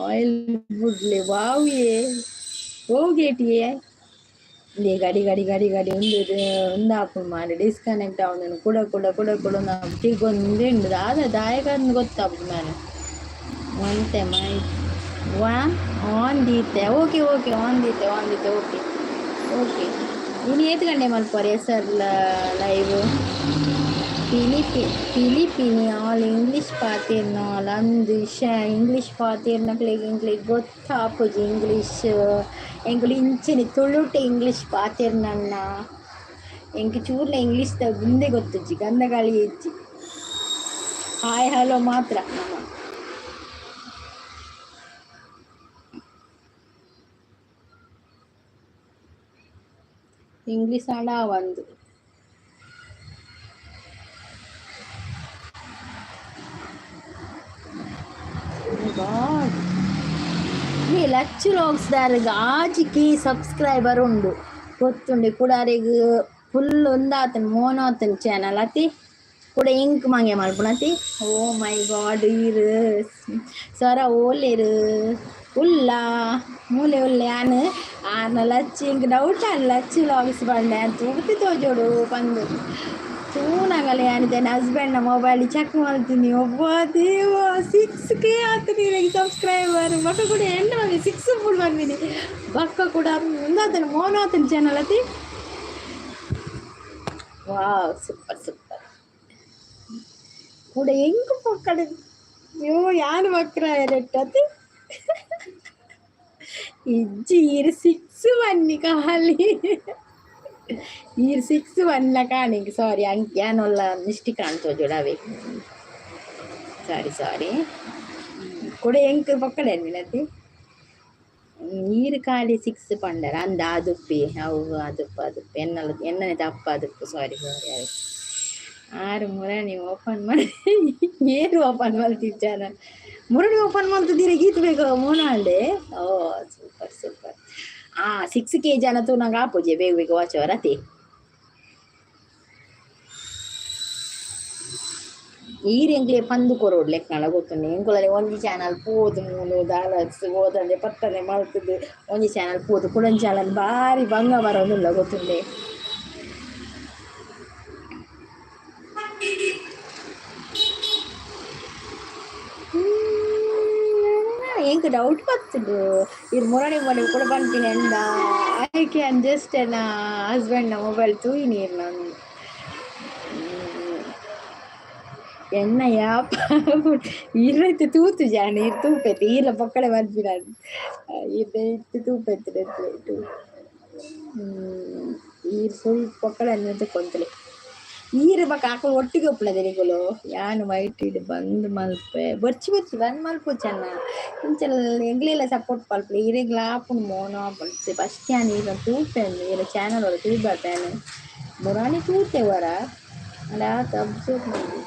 ಆಯಿಲ್ ಬುಡ್ಲೆ ವಾವ್ಯೇ ಓ ಗೇಟಿಯೇ. ಇಂದೇ ಗಡಿ ಗಡಿ ಗಡಿ ಗಡಿ ಉಂದು ಉಂದಾಪುಂಡು ಮಾರ್ರೆ. ಡಿಸ್ಕನೆಕ್ಟ್ ಆವೊಂದುಂಡು. ಕುಡ ಕುಡ ಕುಡ ಕುಡ ತಿರ್ಗೊಂದೇ ಉಂಡು. ದಾದ ದಾಯೆಗಂದ್ ಗೊತ್ತಾಪುಜಿ ಮಾರ್ರೆ. ಒಂತೆ ಮೈ ವಾ ಆನ್ ದೀತೆ. ಓಕೆ ಓಕೆ, ಆನ್ ದೀತೆ, ಆನ್ ದೀತೆ. Okay okay. ಇನಿ ಏತ್ ಗಂಟೆ ಮಲ್ಪುವರ್ ಎಸ್ ಆರ್ ಲೈವ್? ಪಿಲಿಪಿ ಪಿಲಿಪಿನಿ ಆಲ್ ಇಂಗ್ಲೀಷ್ ಪಾತೆರ್ನಾಲ್. ಅಂದ್ ಶೇ, ಇಂಗ್ಲೀಷ್ ಪಾತೆರ್ನಕ್ಲೆಗ್ ಎಂಕ್ಲೆಗ್ ಗೊತ್ತಾಪುಜಿ ಇಂಗ್ಲೀಷ್. ಎಂಕುಲು ಇಂಚನೆ ತುಳುಟೆ ಇಂಗ್ಲೀಷ್ ಪಾತೆರ್ನಣ್ಣ. ಎಂಕ್ ಚೂರ್ಲ ಇಂಗ್ಲೀಷ್ ದ ಉಂದೆ ಗೊತ್ತುಜ್ಜಿ, ಗಂಧಗಾಳಿ ಇಜ್ಜಿ. ಹಾಯ್ ಹಲೋ ಮಾತ್ರ ನಮ್ಮ. ಇಂಗ್ಲೀಷ್ ಆಂಡ ಒಂದು ಗಾಡ್. ಈ ಲಚ್ಚು ವ್ಲಾಗ್ಸ್ ಆಜಿಕಿ ಸಬ್ಸ್ಕ್ರೈಬರ್ ಉಂಡು ಗೊತ್ತುಂಡು. ಕುಡಾರಿಗ್ ಫುಲ್ ಒಂದಾತನ್ ಮೋನೋತನ್ ಚಾನಲ್ ಅತಿ. ಕೂಡ ಇಂಕ್ ಮಂಗೆ ಮಲ್ಪುನತಿ. ಓ ಮೈ ಗಾಡ್, ಈರ್ ಸರ ಓಲೇರು ಉಲ್ಲ ಮೂಲೆ ಉಲ್ಲೆ. ಯಾನ್ ಆರ್ನ ಲಚ್ಚಿ ಇಂಕ್ ಡೌಟ್ ಆಂಡ್. ಲಚ್ಚಿ ವ್ಲಾಗ್ಸ್ ಪಂಡೆ ತೂತಿ ತೋಜೋಡು ಪಂದ್ ತೂನಗಲ ಯಾನ್ ಎನ್ನ ಹಸ್ಬೆಂಡ್ನ ಮೊಬೈಲ್ ಚೆಕ್ ಮಲ್ತೀನಿ. ಒಬ್ಬ ದೇವ, 6K ಆತುಂಡು ಸಬ್ಸ್ಕ್ರೈಬರ್. ಬೊಕ್ಕ ಕೂಡ ಎಣ್ಣೆ ಬಂದಿ ಸಿಕ್ಸ್ ಫುಲ್ ಬಂದಿನಿ. ಬೊಕ್ಕ ಕೂಡ ಉಂದಾತನ ಮೋನಾತನ ಚಾನಲ್ ಅತಿ. ವಾವ್, ಸೂಪರ್ ಸೂಪರ್. ಕೂಡ ಎಂಕ್ ಪೊಕ್ಕಡೆ. ಅಯ್ಯೋ, ಯಾನ್ ಬಕ್ರ ಅತಿ ಇಜ್ಜಿ. ಈರ್ ಸಿಕ್ಸ್ ಬನ್ನಿ ಖಾಲಿ. ಈರ್ 6 1 ಕಾಣಿಗೆ ಸಾರಿ ಯಾನೊಲ್ಲ ಮಿಸ್ಟೇಕ್ ಕಾಣ್ತೋಜೋಡಾವೆ ಸಾರಿ ಸಾರಿ ಕೊಡೆ ಎಂಕ್ ಪಕ್ಕಡೆ ಅನ್ವಿನತಿ ನೀರು ಖಾಲಿ 6 ಪಂಡರ ಅಂದ ಅದುಪ್ಪಿ ಅವು ಅದುಪ್ಪ ಅದುಪ್ಪು ಎನ್ನಲ ಎನ್ನನೆ ತಪ್ಪ ಅದುಪ್ಪು ಸಾರಿ ಸಾರಿ ಅವೆ ಆರು ಮುರಣಿ ಓಪನ್ ಮಾಡಿ ಏನು ಓಪನ್ ಮಾಡ್ತಿದ್ದ ಚಾನಲ್ ಮುರಣಿ ಓಪನ್ ಮಾಡ್ತಿದ್ದೀರಿ ಗೀತ್ ಬೇಕು ಮೋನಾಂಡೆ. ಓ ಸೂಪರ್ ಸೂಪರ್. ಆ 6 ಕೆ ಜನ ತೂ ನಂಗೆ ಆಪುಜೆ ಬೇಗ ಬೇಗ ವಾಚ್ ರತಿ ಈರ್ ಎಂಕ್ಲೆ ಪಂದು ಕೊರೋಡ್ ಲೆಕ್ಕನಲ ಗೊತ್ತುಂಡು ಎಂಕುಲನೆ ಒಂಜಿ ಚಾನಲ್ ಪೋದು ಮೂಲು ದಾಲಕ್ಸ್ ಓದಂದೆ ಪತ್ತನೆ ಮಲ್ತುದು ಒಂಜಿ ಚಾನಲ್ ಪೋದು ಕುಡೊಂಜಿ ಚಾನಲ್ ಬಾರಿ ಬಂಗ ಬರೋದುಲ್ಲ ಗೊತ್ತುಂಡೆ. ಎಂಕ್ ಡೌಟ್ ಬತ್ತುಂಡು ಇರ್ ಮುರಣಿ ಮನೆ ಕೂಡ ಪನ್ಪಿನಿ ಎಂದ I can just ಎನ್ನ ಹಸ್ಬೆಂಡ್ನ ಮೊಬೈಲ್ ತೂಯಿನಿ ಇರ್ನ ಎನ್ನ ಯಾಪ ಇರೈತೆ ತೂತು ಜಾನ ಇರ್ ತೂಪೈತೆ ಈಲ ಪಕ್ಕಡೆ ಮಲ್ಪಿನ ಇರ್ದೆ ಇತ್ತು ತೂಪೈತೆ ಈರ್ ಫುಲ್ ಪಕ್ಕಡೆ ಅನ್ನೋದು ಕೊಂತಲೆ ಈರು ಬೊಕ ಅಕುಲು ಒಟ್ಟಿಗೆ ಉಪ್ಪುನದೆ ನಿಕುಲು ಯಾನ್ ವೈಟ್ ಇಡ್ ಬಂದ್ ಮಲ್ಪೆ ಬೊರ್ಚಿ ಬೊರ್ಚಿ ಬಂದ್ ಮಲ್ಪು ಚೆನ್ನ ಇಂಚ ಎಂಕ್ಲೆಲ ಸಪೋರ್ಟ್ ಮಲ್ಪುಲೆ ಇರೆಗ್ಲ ಆಪುಂಡು ಮೋನ ಆಪುಂಡು ಫಸ್ಟ್ ಯಾನ್ ಈರ್ನ ತೂಪೆ ಈರ ಚಾನಲ್ ಒರ ತೂಬಾತೆ ಯಾನ್ ಮುರಾನಿ ತೂತೆ ಒರ ಆಂಡ ಆತ್ ಅಬ್ಸರ್ವ್ ಮಲ್ದಿ.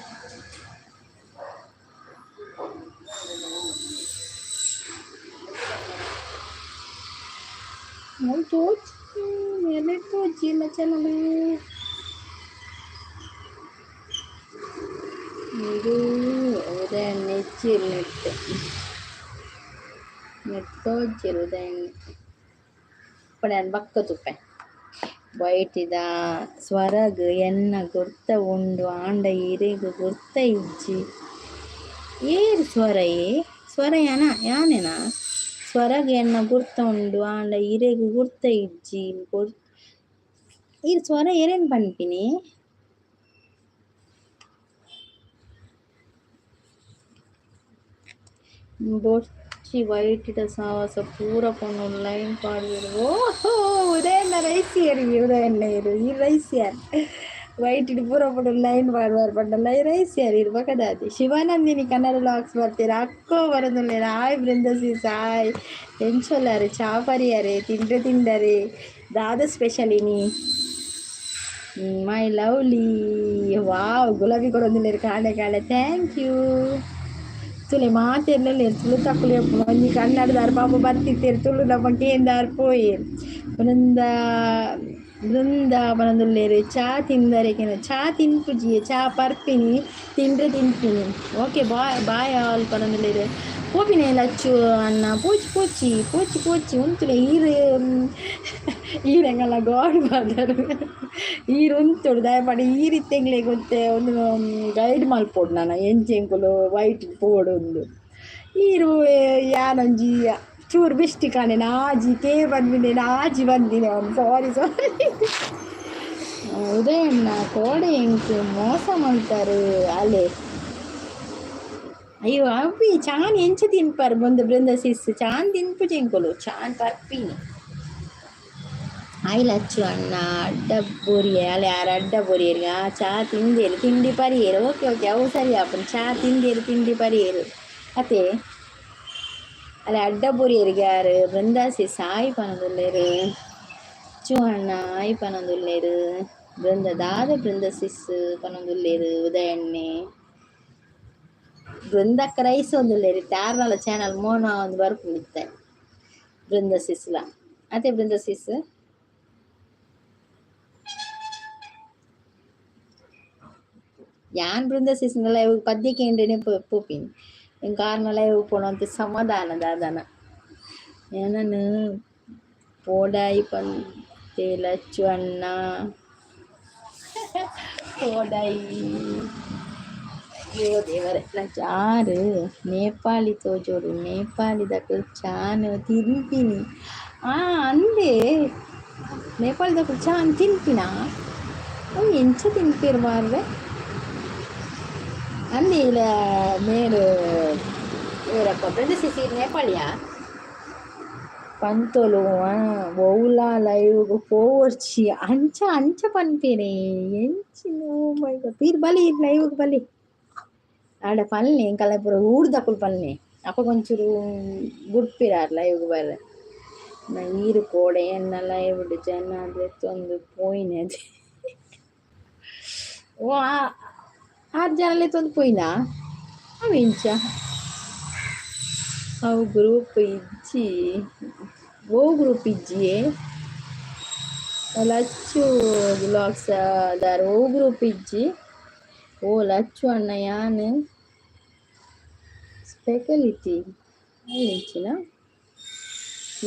ಮೂಲು ತೋಜಿ ಎಲೆ ತೋಜಿಲ್ಲ ಚಾನಲ್ ಇದು ಉದಯಣ್ಣ ಹೆಚ್ಚಿರು ನೆಟ್ ನೆಟ್ ತೋಜಿರು ಉದಯಣ್ಣ ಇಪ್ಪಡೆ ಬಕ್ಕ ತುಪ್ಪೆ ಬೈಟಿದ ಸ್ವರಗ್ ಎನ್ನ ಗುರ್ತ ಉಂಡು ಆಂಡ ಇರೆಗ್ ಗುರ್ತ ಇಜ್ಜಿ ಏರ್ ಸ್ವರ ಏ ಸ್ವರ ಯಾನ ಯಾನೇನಾ ಸ್ವರಗ್ ಎನ್ನ ಗುರ್ತ ಉಂಡು ಆಂಡ ಇರೆಗ್ ಗುರ್ತ ಇಜ್ಜಿ ಈರ್ ಸ್ವರ ಏರೇನು ಪನ್ಪಿನಿ ಬೊರ್ಚಿ ವೈಟಿದ ಸಾವಾಸ ಪೂರ ಪೋನು ಲೈನ್ ಪಾಡ್ವೆರ್ ಓಹೋ ಉದಯಣ್ಣ ರೈಸ್ ಏರಿ ಉದಯಣ್ಣ ಇರು ಈ ರೈಸ್ ಯಾರ್ ವೈಟಿಡ್ ಪೂರ ಪೋನು ಲೈನ್ ಪಾಡ್ವಾರ್ ಪಂಡಲ ಈ ರೈಸ್ ಯಾರ್ ಇರ್ ಬಕದಾದಿ ಶಿವಾನಂದಿನಿ ಕನ್ನಡ ವ್ಲಾಗ್ಸ್ ಬರ್ತೀರ ಅಕ್ಕೋ ಬರೋದಿಲ್ಲ ಹಾಯ್ ಬೃಂದಸಿ ಹಾಯ್ ಎಂಚೊಲ್ಲಾರೆ ಚಾ ಪರಿಯಾರೆ ತಿಂಡ್ರೆ ತಿಂಡರೆ ದಾದ ಸ್ಪೆಷಲ್ ಇನಿ my lovely wow ಗುಲಾಬಿ ಕೊಡೊಂದಿಲ್ಲೆರ್ ಕಾಣೆ ಕಾಣೆ thank you ತುಲೆ ಮಾತೆರ್ಲಲ್ಲ ತುಳು ತಕ್ಕುಲು ಒಂಜಿ ಕನ್ನಡದಾರ್ ಪಾಪ ಬತ್ತಿತ್ತೆರ್ ತುಳು ನಮ್ಮ ಕೇಂದಾರ್ ಪೋಯೆರ್ ಬೃಂದ ಬೃಂದ ಪನೊಂದುಲ್ಲೆರ್ ಚಾ ತಿಂದರೆ ಚಾ ತಿನ್ಪುಜಿ ಚಾ ಪರ್ಪಿನಿ ತಿಂಡ್ರೆ ತಿನ್ಪಿನಿ ಓಕೆ ಬಾಯ್ ಬಾಯ್ ಆಲ್ ಪನೊಂದುಲ್ಲೆರ್ ಪೋಪಿನಿ ಲಚ್ಚು ಅಣ್ಣ ಪೋಚಿ ಪೋಚಿ ಪೋಚಿ ಪೋಚಿ ಉಂತುಲೆ ಈರ್ ಈರ್ ಎಂಕಲ್ನ ಗಾಡ್ ಫಾದರ್ ಈರ್ ಉಂತೊಡು ದಾಯೆ ಈರ್ ಇತ್ತೆಂಗ್ಲೆಗ್ ಒಂತೆ ಒಂದು ಗೈಡ್ ಮಲ್ಪೊಡು ನನ ಎಂಚ ಎಂಕುಲು ವೈಟ್ ಪೋಡು ಉಂದು ಈರು ಯಾನೊಂಜಿ ಚೂರು ಬಿಸ್ಟಿ ಕಾಣೆ ಆಜಿ ಕೆ ಬಂದಿನಿ ಆಜಿ ಬಂದಿನಿ ಅವ್ನು ಸಾರಿ ಸಾರಿ ಉದಯಣ್ಣ ಕೋಡೆ ಎಂಕ್ ಮೋಸ ಮಲ್ತಾರು ಅಲೆ ಅಯ್ಯೋ ಅವಿ ಚಾನ್ ಎಂಚ ತಿನ್ಪರ್ ಬಂದು ಬೃಂದ ಸಿಸ್ ಚಾನ್ ತಿನ್ಪುಜಿ ಎಂಕುಲು ಚಾನ್ ಪರ್ಪಿನಿ ಆಯ್ ಲಚ್ಚು ಅಣ್ಣ ಅಡ್ಡ ಬೋರಿಯೆ ಅಲೆ ಆರ್ ಅಡ್ಡ ಬೋರಿಯೆರ್ ಆ ಚಾ ತಿಂದೇರು ತಿಂಡಿ ಪರಿಯೆರ್ ಓಕೆ ಓಕೆ ಅವು ಸರಿ ಆಪುಂಡು ಚಾ ತಿಂದೇರು ತಿಂಡಿ ಪರಿಯೆರ್ ಅತೆ ಅಲೆ ಅಡ್ಡ ಬೋರಿಯೆರ್ಗೆ ಯಾರು ಬೃಂದಾಸಿ ಸಾಯಿ ಪನೊಂದುಲ್ಲೆರ್ ಲಚ್ಚು ಅಣ್ಣ ಆಯ್ ಪನೊಂದುಲ್ಲೆರ್ ಬೃಂದ ದಾದ ಬೃಂದ ಸಿಸ್ ಪನೊಂದುಲ್ಲೆರ್ ಉದಯಣ್ಣೆ ಬೃಂದಕ್ಕ ರೈಸ್ ಒಂದುಲ್ಲೆರ್ ಚಾರ್ನಲ ಚಾನಲ್ ಮೋನ ಒಂದು ಬರ್ಪುಂಡು ಇತ್ತೆ ಬೃಂದ ಸಿಸ್ಲ ಅತೆ ಬೃಂದ ಸಿಸ್ ಯಾನ್ ಬೃಂದ ಸಿಸ್ನಲ ಇವು ಪದ್ಯ ಕೇಂದ್ರನೇ ಪೋಪಿನಿ ಎಂಕ್ ಆರ್ನ ಲೈವ್ ಪೋಣಂತ ಸಮಾಧಾನ ದಾದನ ಏನನು ಪೋಡಾಯಿ ಪಂತೆ ಲಚ್ಚು ಅಣ್ಣ ಪೋಡಾಯಿ ಅಯ್ಯೋ ದೇವರೇ ಚಾರು ನೇಪಾಳಿ ತೋಜೋಡು ನೇಪಾಳಿದಕುಲು ಚಾನ್ ತಿನ್ಪಿನಿ ಆ ಅಂದೆ ನೇಪಾಳಿದಕುಲು ಚಾನ್ ತಿನ್ಪಿನ ಅವು ಎಂಚ ತಿನ್ಪೆರ್ ಮಾರ್ರೆ ಅಂದೆ ಇಲ್ಲ ಮೇರು ಇವರಪ್ಪ ಬೃಂದ ಸಿಸಿ ನೇಪಾಳಿಯಾ. ಪಂತೊಲು ಒವ್ಲಾ ಲೈವ್ ಪೋವೊರ್ಚಿ ಅಂಚ ಅಂಚ ಪನ್ಪೇನೆ ಎಂಚಿನ. ಮೈ ಗಾಡ್, ಈರ್ ಬಲಿ, ಈರ್ ಲೈವ್ಗ್ ಬಲಿ. ಆಡ ಪನ್ಲೆ, ಎಂಕಲ್ನ ಪೂರ ಊರ್ದಕುಲು ಪನ್ಲೆ, ಅಪಗ ಒಂಚೂರು ಬುಡ್ಪೆರ್ ಲೈವ್ಗ್ ಬರ್ರೆ. ಈರ್ ಕೋಡೆ ಎನ್ನ ಲೈವ್ಡ್ ಜನ ಲೆತ್ತೊಂದು ಪೋಯಿನದೆ? ಓ, ಆರು ಜನ ಲೆತ್ತೊಂದು ಪೋಯಿನಾ? ಅವು ಎಂಚ? ಅವು ಗ್ರೂಪ್ ಇಜ್ಜಿ. ಓ, ಗ್ರೂಪ್ ಇಜ್ಜಿಯೇ? ಲಚ್ಚು ವ್ಲಾಗ್ಸ್ ದಾರ್ ಓ ಗ್ರೂಪ್ ಇಜ್ಜಿ. ಓ ಲಚ್ಚು ಅಣ್ಣ, ಯಾನ್ ಸ್ಪೆಕಲಿಟಿ ಎಂಚಿನ?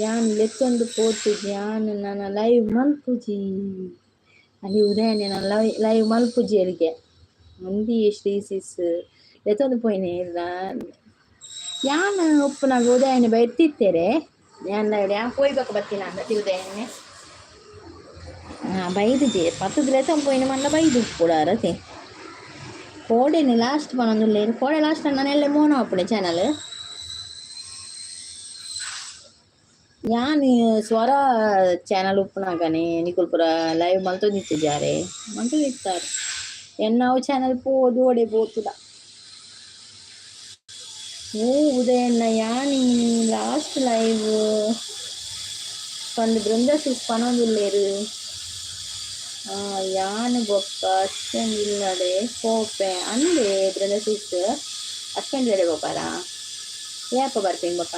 ಯಾನ್ ಲೆತ್ತೊಂದು ಪೋತುಜಿ, ಯಾನ್ ನನ ಲೈವ್ ಮಲ್ಪುಜಿ. ಅಲ್ಲಿ ಉದಯಣ್ಣ ಲೈವ್ ಲೈವ್ ಮಲ್ಪುಜಿ ಎರಿಗೆ ಒಂದಿ. ಶ್ರೀ ಸಿಸ್ ಲೆತ್ತೊಂದು ಪೋಯಿನೆ. ಯಾನ್ ಉಪ್ಪುನಾಗ ಉದಯಣ್ಣೆ ಬೈತಿತ್ತೇರೆ. ಯಾನ್ ಯಾನ್ ಪೋಯಿ ಬೊಕ್ಕ ಬತ್ತಿನ ಅಂದ ಉದಯಣ್ಣೆ. ಹಾಂ, ಬೈದುಜೆ. ಪತ್ತುದು ಲೆತ್ತೊಂದು ಪೋಯಿನ ಮಲ್ಲ ಬೈದು ಉಪ್ಪುಡಾರತೆ. ಕೋಡೆನೆ ಲಾಸ್ಟ್ ಪನೊಂದುಲ್ಲೇರು. ಕೋಡೆ ಲಾಸ್ಟ್ ನಾನು ಎಲ್ಲೆ ಮೋನ ಆಪುಣೆ ಚಾನಲ್. ಯಾನ್ ಸ್ವರ ಚಾನಲ್ ಉಪ್ಪುನಾಗನೆ ನಿಕುಲು ಪೂರ ಲೈವ್ ಮಲ್ತೊಂದಿತ್ತಿಜಾರೆ? ಮಲ್ತೊಂದಿತ್ತಾರೆ. ಎನ್ನ ಅವು ಚಾನಲ್ ಪೋದು ಓಡೆ ಪೋತುಡ. ಓ ಉದಯಣ್ಣ, ಯಾನಿ ಲಾಸ್ಟ್ ಲೈವ್ ಪಂದ್ ಬೃಂದ ಸಿಸ್ ಪನೊಂದುಲ್ಲೇರು. ಯಾನ್ ಬೊಕ್ಕ ಹಸ್ಬೆಂಡ್ ಇಲ್ಲಡೆ ಪೋಪೆ ಅಂದೆ. ಬೃಂದ ಸಿಸ್, ಹಸ್ಬೆಂಡ್ ಇಲ್ಲಡೆ ಪೋಪಾರಾ? ಯಾಪ ಬರ್ಪಿನ ಬೊಕ್ಕ?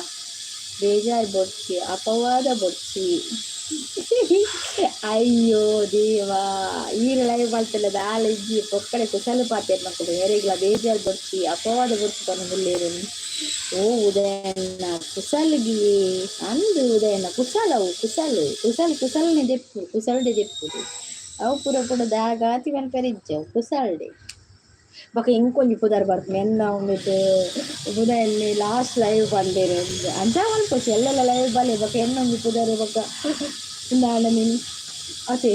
ಬೇಜಾರು ಬೊಡ್ಚಿ, ಅಪವಾದ ಬೊಡ್ಚಿ. ಅಯ್ಯೋ ದೇವಾ, ಈರ್ ಲೈವ್ ಮಲ್ತಲ್ಲ ದಾಲ ಇಜ್ಜಿ. ಪೊಕ್ಕಡೆ ಕುಸಲು ಪಾತೆರ್ ನಕುಲು. ಏರೆಗ್ಲ ಬೇಜಾರು ಬೊಡ್ಚಿ, ಅಪವಾದ ಬೊಡ್ಚಿ ಪನೊಂದುಲ್ಲೇರು. ಓ ಉದಯಣ್ಣ, ಕುಸಲ್ಗಿ ಅಂದು ಉದಯಣ್ಣ, ಕುಸಲ್ ಅವು ಕುಸಲ್ ಕುಸಲ್ ಕುಸಲ್ನೆ ದೆಪ್ಪು, ಕುಸಲ್ಡೆ ದೆಪ್ಪುದು. ಅವು ಪೂರ ಪೂರ ದಾಗಾತಿ ಮನ್ಪೆರೆ ಇಜ್ಜಿ ಅವು ಕುಸಲ್ಡೆ. ಬೊಕ ಎಂಕೊಂಜಿ ಪುದರ್ ಬರ್ಪುಂಡು ಎನ್ನ ಉಂದೆಟ್ ಉದಯಣ್ಣೆ ಲಾಸ್ಟ್ ಲೈವ್ ಪಂಡೆರ್. ಅಂಚ ಮಲ್ಪೊಚ್ಚಿ, ಎಲ್ಲೆಲ್ಲ ಲೈವ್ ಬಲೆ. ಬೊಕ ಎನ್ನೊಂಜಿ ಪುದರ್ ಬೊಕ ಉಂದಾಂಡ ಮಿನಿ ಅತೆ.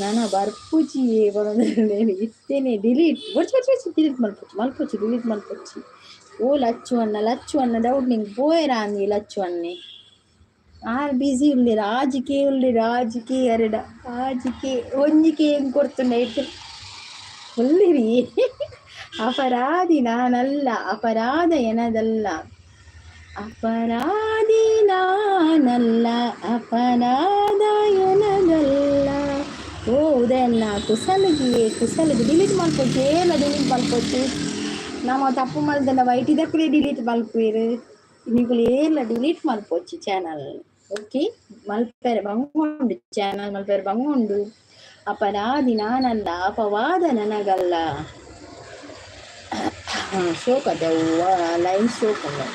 ನನ ಬರ್ಪುಜಿ ಪನೊಂದುಲ್ಲೇರ್ ಇತ್ತೆನೆ. ಡಿಲೀಟ್ ಬೊಡ್ಚಿ, ಬೊಡ್ಚಿ, ಬೊಡ್ಚಿ. ಡಿಲೀಟ್ ಮಲ್ಪೊಚ್ಚಿ, ಮಲ್ಪೊಚ್ಚಿ, ಡಿಲೀಟ್ ಮಲ್ಪೊಚ್ಚಿ. ಓ ಲಚ್ಚು ಅಣ್ಣ, ಲಚ್ಚು ಅಣ್ಣ ಡೌಟ್ ನಿಂಗೆ ಪೋಯೆರ ಅಂದಿ. Lachchu ಅಣ್ಣೆ are busy ಉಲ್ಲೇರ್. ಆಜಿಕೆ ಉಲ್ಲೇರ್, ಆಜಿಕೆ ಅರೆಡ ಆಜಿಕೆ ಒಂಜಿಕೆ ಎಂಕ್ ಕೊರ್ತುಂಡ ಇತ್ತೆ ಉಲ್ಲಿರಿ. ಅಪರಾಧಿ ನಾನಲ್ಲ, ಅಪರಾಧ ಎನದಲ್ಲ. ಅಪರಾಧಿ ನಾನಲ್ಲ, ಅಪರಾಧ ಎನದಲ್ಲ. ಓ ಉದಯಣ್ಣ, ಕುಸಲ್ಗಿ ಕುಸಲ್ಗಿ. Delete ಮಲ್ಪೊಚ್ಚಿ, ಏಲ delete ಮಲ್ಪೊಚ್ಚಿ. ನಮ್ಮ ತಪ್ಪು ಮಲ್ತಂಡ ವೈಟ್ ಇದಕ್ಕಲೇ ಡಿಲೀಟ್ ಮಲ್ಪುವೆರ್. ನಿಕುಲು ಏರ್ಲ ಡಿಲೀಟ್ ಮಲ್ಪೊಚ್ಚಿ ಚಾನಲ್. ಓಕೆ, ಮಲ್ಪೆರೆ ಬಂಗುಂಡು, ಚಾನಲ್ ಮಲ್ಪೆರೆ ಬಂಗುಂಡು. ಅಪರಾಧಿ ನಾನಲ್ಲ, ಅಪವಾದ ನನಗಲ್ಲ. ಶೋಕತೆ ಅವು ಲೈನ್ ಶೋಕ್ ಉಂಡು.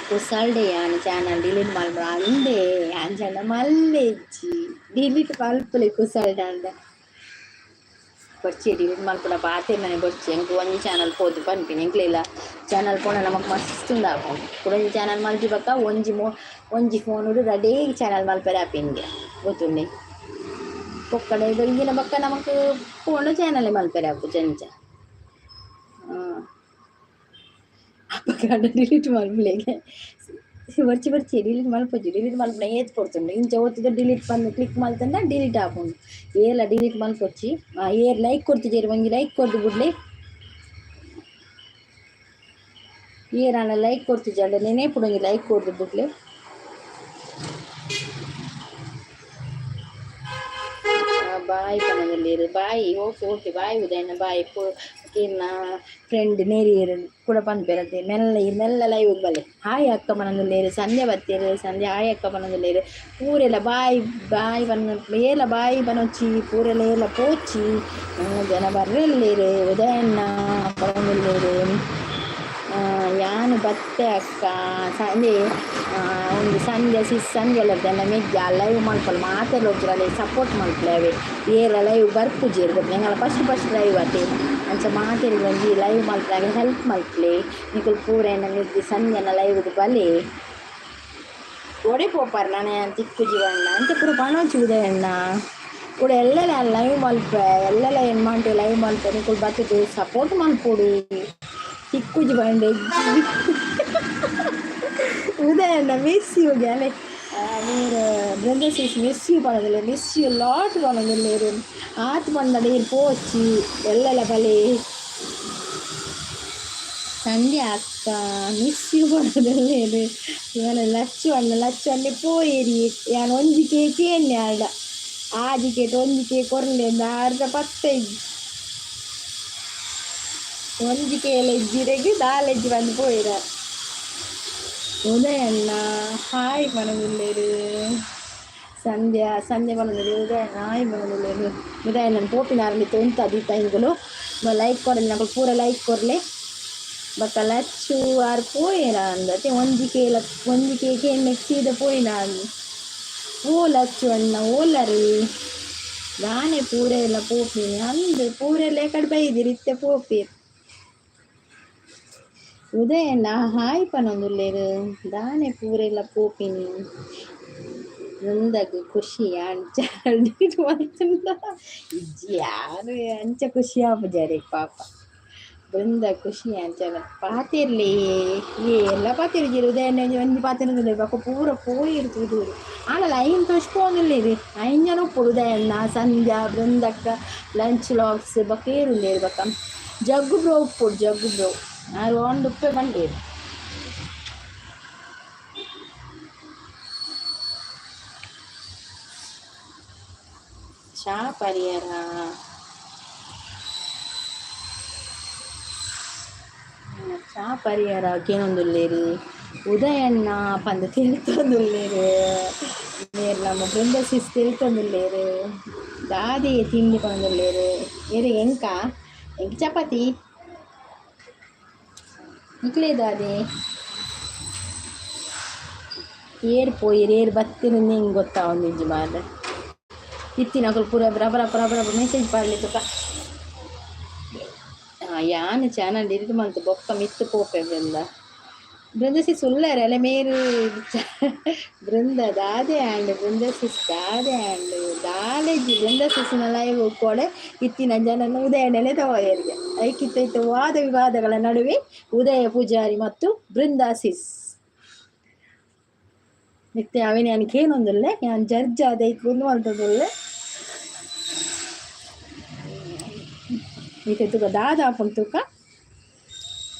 ಕುಸಲ್ಡೆ ಯಾನ್ ಚಾನಲ್ ಡಿಲೀಟ್ ಮಲ್ಪುನ ಅಂದೆ. ಅಂಚಂಡ ಮಲ್ಲೆಜ್ಜಿ, ಡಿಲೀಟ್ ಮಲ್ಪುಲೆ ಕುಸಲ್ಡಾಂಡ. ಬೊಡ್ಚಿ ಡಿಲೀಟ್ ಮಲ್ಪುನ ಪಾತೆರ್ನನೆ ಬೊಡ್ಚಿ. ಎಂಕ್ ಒಂಜಿ ಚಾನಲ್ ಪೋದು ಪನ್ಪಿನಿ. ಎಂಕ್ಲೆಲ ಚಾನಲ್ ಪೋಂಡ ನಮಕ್ ಮಸ್ತ್ ಉಂದಾಪುಂಡು. ಕುಡೊಂಜಿ ಚಾನಲ್ ಮಲ್ತಿ ಬೊಕ್ಕ ಒಂಜಿ ಮೋ ಒಂಜಿ ಫೋನುಡು ರಡ್ಡೇ ಚಾನಲ್ ಮಲ್ಪೆರೆ ಆಪಿನ್ಗೆ, ಗೊತ್ತುಂಡೆ? ಪೊಕ್ಕಡೆ ಇಂಜಿನ ಬೊಕ್ಕ ನಮಕ್ ಪೋಂಡ ಚಾನಲ್ ಮಲ್ಪೆರೆ ಆಪುಜಿ ಅಂಚ. ಅಪಗ ಡಿಲೀಟ್ ಮಲ್ಪುಲೆಗೆ. ಬೊಡ್ಚಿ, ಬೊಡ್ಚಿ, ಡಿಲೀಟ್ ಮಲ್ಪೊಚ್ಚಿ. ಡಿಲೀಟ್ ಮಲ್ಪುನ ಏತ್ ಪೊರ್ತುಂಡು. ಇಂಚ ಒತ್ತುದು ಡಿಲೀಟ್ ಪಂದ್ ಕ್ಲಿಕ್ ಮಲ್ತಂಡ ಡಿಲೀಟ್ ಆಪುಂಡು. ಏರ್ಲ ಡಿಲೀಟ್ ಮಲ್ಪೊಚ್ಚಿ. ಏರ್ ಲೈಕ್ ಕೊರ್ತುಜೆರ್, ಒಂಜಿ ಲೈಕ್ ಕೊರ್ದು ಬುಡ್ಲೆ. ಏರಾಂಡ ಲೈಕ್ ಕೊರ್ತುಜಾಂಡ ನೆನೆಪುಡು, ಒಂಜಿ ಲೈಕ್ ಕೊರ್ದು ಬುಡ್ಲೆ. ಬಾಯ್ ಪನೊಂದುಲ್ಲೆರ್. ಬಾಯ್, ಓಕೆ ಓಕೆ, ಬಾಯ್ ಉದಯಣ್ಣ, ಬಾಯ್. ಇರ್ನ ಫ್ರೆಂಡ್ ನೇರಿಯೆರ್ ಕೂಡ ಪನ್ಪೆರ್ ಅತೆ. ಮೆಲ್ಲ ಮೆಲ್ಲ ಲೈವ್ ಬಲೆ. ಹಾಯ್ ಅಕ್ಕ ಪನೊಂದುಲ್ಲೆರ್. ಸಂಧ್ಯಾ ಬತ್ತೆರ್. ಸಂಧ್ಯಾ ಹಾಯ್ ಅಕ್ಕ ಪನೊಂದುಲ್ಲೆರ್. ಪೂರೆಲ ಬಾಯ್ ಬಾಯ್ ಪನ. ಏರ್ಲ ಬಾಯ್ ಪನೊಚ್ಚಿ, ಪೂರೆಲ ಏರ್ಲ ಪೋಚಿ. ಜನ ಬರ್ರೆಲ್ಲೆರ್. ಉದಯಣ್ಣ ಪನೊಂದುಲ್ಲೆರ್. ಯಾನ್ ಬತ್ತೆ ಅಕ್ಕ. ಸಂಜೆ ಒಂದು ಸಂಜೆ ಸಿಸ್ ಸಂಜೆ ಎಲ್ಲ ಮೆಗ್ಗಿ ಆ ಲೈವ್ ಮಲ್ಪೊಲು. ಮಾತೆರ್ಲ ಒಂಚೂರು ಸಪೋರ್ಟ್ ಮಲ್ಪುಲೆ. ಅವೆ ಏರ್ಲ ಲೈವ್ ಬರ್ಪುಜೆರ್ ಗೊತ್ತುಂಡ? ಎಂಕಲ್ನ ಫಸ್ಟ್ ಫಸ್ಟ್ ಲೈವ್ ಅತೆ. ಅಂಚ ಮಾತೆರ್ಗ್ ಒಂಜಿ ಲೈವ್ ಮಲ್ಪುನಗ ಹೆಲ್ಪ್ ಮಲ್ಪುಲೆ. ನಿಕುಲು ಪೂರ ಎನ್ನ ಮೆಗ್ದಿ ಸಂಜೆನ ಲೈವ್ಗ್ ಬಲೆ. ಒಡೆ ಪೋಪಾರ್? ನನ ಯಾನ್ ತಿಕ್ಕುಜಿ ಪಂಡ ಅಂಚ ಪೂರ ಪನೊಚ್ಚಿ ಉದಯಣ್ಣ. ಕೂಡ ಎಲ್ಲೆಲ ಲೈವ್ ಮಲ್ಪೆ, ಎಲ್ಲೆಲ ಎನ್ಮಾಂಟೆ ಲೈವ್ ಮಲ್ಪೆ. ನಿಕುಲು ಬತ್ತುದು ಸಪೋರ್ಟ್ ಮಲ್ಪೊಡು. ತಿಕ್ಕುಜಿ ಪಂಡ. ಉದಯಣ್ಣ, ಮಿಸ್ you ಗ್ಯಾಲೆ. ನೀರು ಬೃಂದ ಸಿಸ್ ಮಿಸ್ you ಪನೊಂದುಲ್ಲೆ, ಮಿಸ್ you lot ಪನೊಂದುಲ್ಲೆರ್. ಆತ್ ಪಂಡ ನೀರು ಪೋಚಿ ಎಲ್ಲೆಲ್ಲ ಬಲೆ. ಸಂಧ್ಯಾ ಅಕ್ಕ ಮಿಸ್ you ಪನೊಂದುಲ್ಲೆರ್. ಇವನ ಲಚ್ಚು ಅಣ್ಣ, ಲಚ್ಚು ಅಣ್ಣೆ ಪೋಯೇರಿ. ಯಾನ್ ಒಂಜಿ ಕೇಕ್ ಎಣ್ಣೆ ಆರ್ಡ ಆಜಿ ಕೇಟ್ ಒಂಜಿ ಕೇಕ್ ಕೊರ್ಲೆ ಅರ್ಧ ಪತ್ತೈಜಿ. ಒಂಜಿ ಕೇಲ ಇಜ್ಜಿರೆಗ್ ದಾಲೆಜ್ಜಿ ಬಂದು ಪೋಯಿರ. ಉದಯಣ್ಣ ಹಾಯ್ ಪನೊಂದುಲ್ಲೆರ್. ಸಂಧ್ಯಾ, ಸಂಧ್ಯಾ ಪನೊಂದುಲ್ಲೆರ್. ಉದಯಣ್ಣ ಹಾಯ್ ಪನೊಂದುಲ್ಲೆರ್. ಉದಯಣ್ಣನ ಪೋಪಿನಾರ್ಮಿತ್ ಉಂತದಿತ್ತ. ಇಂಕುಲು ಲೈಕ್ ಕೊರ್ಲೆ, ನಕುಲು ಪೂರ ಲೈಕ್ ಕೊರ್ಲೆ. ಬೊಕ್ಕ ಲಚ್ಚು ಆರ್ ಪೋಯೆರ ಅಂದತೆ. ಒಂಜಿ ಕೇಲ ಒಂಜಿ ಕೇಕ್ ಎಣ್ಣೆ ಸೀದ ಪೋಯಿನ. ಓ ಲಚ್ಚು ಅಣ್ಣ, ಓಲರಿ? ದಾನೆ ಪೂರೆಲ್ಲ ಪೋಪಿನಿ ಅಂದ್ ಪೂರೆಲ್ಲ ಕಡೆ ಬೈದಿರಿ, ಇತ್ತೆ ಪೋಪೀರ್. ಉದಯಣ್ಣ ಹಾಯ್ ಪನೊಂದುಲ್ಲೆರ್. ದಾನೆ ಪೂರೆಲ್ಲ ಪೋಪಿನಿ? ಬೃಂದಗ್ ಖುಷಿ ಅಂಚ ಮಲ್ತುಂಡ ಇಜ್ಜಿ ಯಾರು ಅಂಚ ಖುಷಿ ಆಪುಜಾರೆ ಪಾಪ. ಬೃಂದ ಖುಷಿ ಅಂಚ ಪಾತೆರ್ಲಿ ಎಲ್ಲ ಪಾತೆರ್ಜೆರ್. ಉದಯಣ್ಣ ಒಂಜಿ ಪಾತೆರೊಂದುಲ್ಲೆರ್. ಬೊಕ ಪೂರ ಪೋಯೆರ್ ತೂದು. ಆಂಡಲ ಐನ್ ತೋಜ್ಪೊಂದುಲ್ಲೆರ್. ಐನ್ ಜನ ಉಪ್ಪೊಡು: ಉದಯಣ್ಣ, ಸಂಧ್ಯಾ, ಬೃಂದಕ್ಕ, ಲಂಚ್ ಲಾಕ್ಸ್, ಬೊಕ ಏರುಲ್ಲೆರ್? ಬೊಕ ಜಗ್ಗು ಬ್ರೋ ಉಪ್ಪೊಡು. ಜಗ್ಗು ಬ್ರೋ ಆರ್ ಆನ್ ಉಪ್ಪೆ ಪಂಡೇರು. ಚಾ ಪರಿಯರ, ಚಾ ಪರಿಯರ ಕೇನೊಂದುಲ್ಲೆರ್. ಉದಯಣ್ಣ ಪಂದ್ ತೆಲ್ತೊಂದುಲ್ಲೆರ್. ಮೇರ್ ನಮ್ಮ ಬೃಂದ ಸಿಸ್ ತೆಲ್ತೊಂದುಲ್ಲೆರ್. ದಾದೆ ತಿಂಡಿ ಪನೊಂದುಲ್ಲೆರ್. ಏರ್ ಎಂಕ? ಎಂಕ್ ಚಪಾತಿ. ನಿಕ್ಲೆ ದಾದೆ? ಏರ್ ಪೋಯೆರ್, ಏರ್ ಬತ್ತೆರ್ ಎಂಕ್ ಗೊತ್ತಾವೊಂದಿಜ್ಜಿ ಮಾರ್ರೆ. ಇತ್ತಿನಕುಲು ಪೂರ ರಬ ರಬ ರಬ ರಬ ಮೆಸೇಜ್ ಪಾಡ್ಲೆ ತುಕ. ಯಾನ್ ಚಾನಲ್ ಡಿಲೀಟ್ ಮಲ್ತ್ ಬೊಕ್ಕ ಮಿತ್ತ್ ಪೋಪೆ. ಬೃಂದ, ಬೃಂದ ಸಿಸ್ ಉಲ್ಲೆರ್ ಅಲೆ ಮೇರು. ಬೃಂದ ದಾದೆ ಆಂಡ್? ಬೃಂದ ಸಿಸ್ ದಾದೆ ಆಂಡ್? ದಾಲೆಜ್ಜಿ. ಬೃಂದ ಸಿಸ್ನ ಲೈವ್ ಕೊಡೆ ಇತ್ತಿನ ಜನನ ಉದಯಣ್ಣನೆ ತಗೋಯೆರ್ಗೆ. ಐಕಿತ್ತ ಇತ್ತ ವಾದ ವಿವಾದಗಳ ನಡುವೆ ಉದಯ ಪೂಜಾರಿ ಮತ್ತು ಬೃಂದಾ ಸಿಸ್. ಇತ್ತೆ ಅವೆನ್ ಯಾನ್ ಕೇನೊಂದುಲ್ಲೆ. ಯಾನ್ ಜಡ್ಜ್ ಆದ್ ಐಕ್ ಉಂದು ಮಲ್ತೊಂದುಲ್ಲೆ. ಇತ್ತೆ ತೂಕ ದಾದ ಆಪುಂಡು ತೂಕ.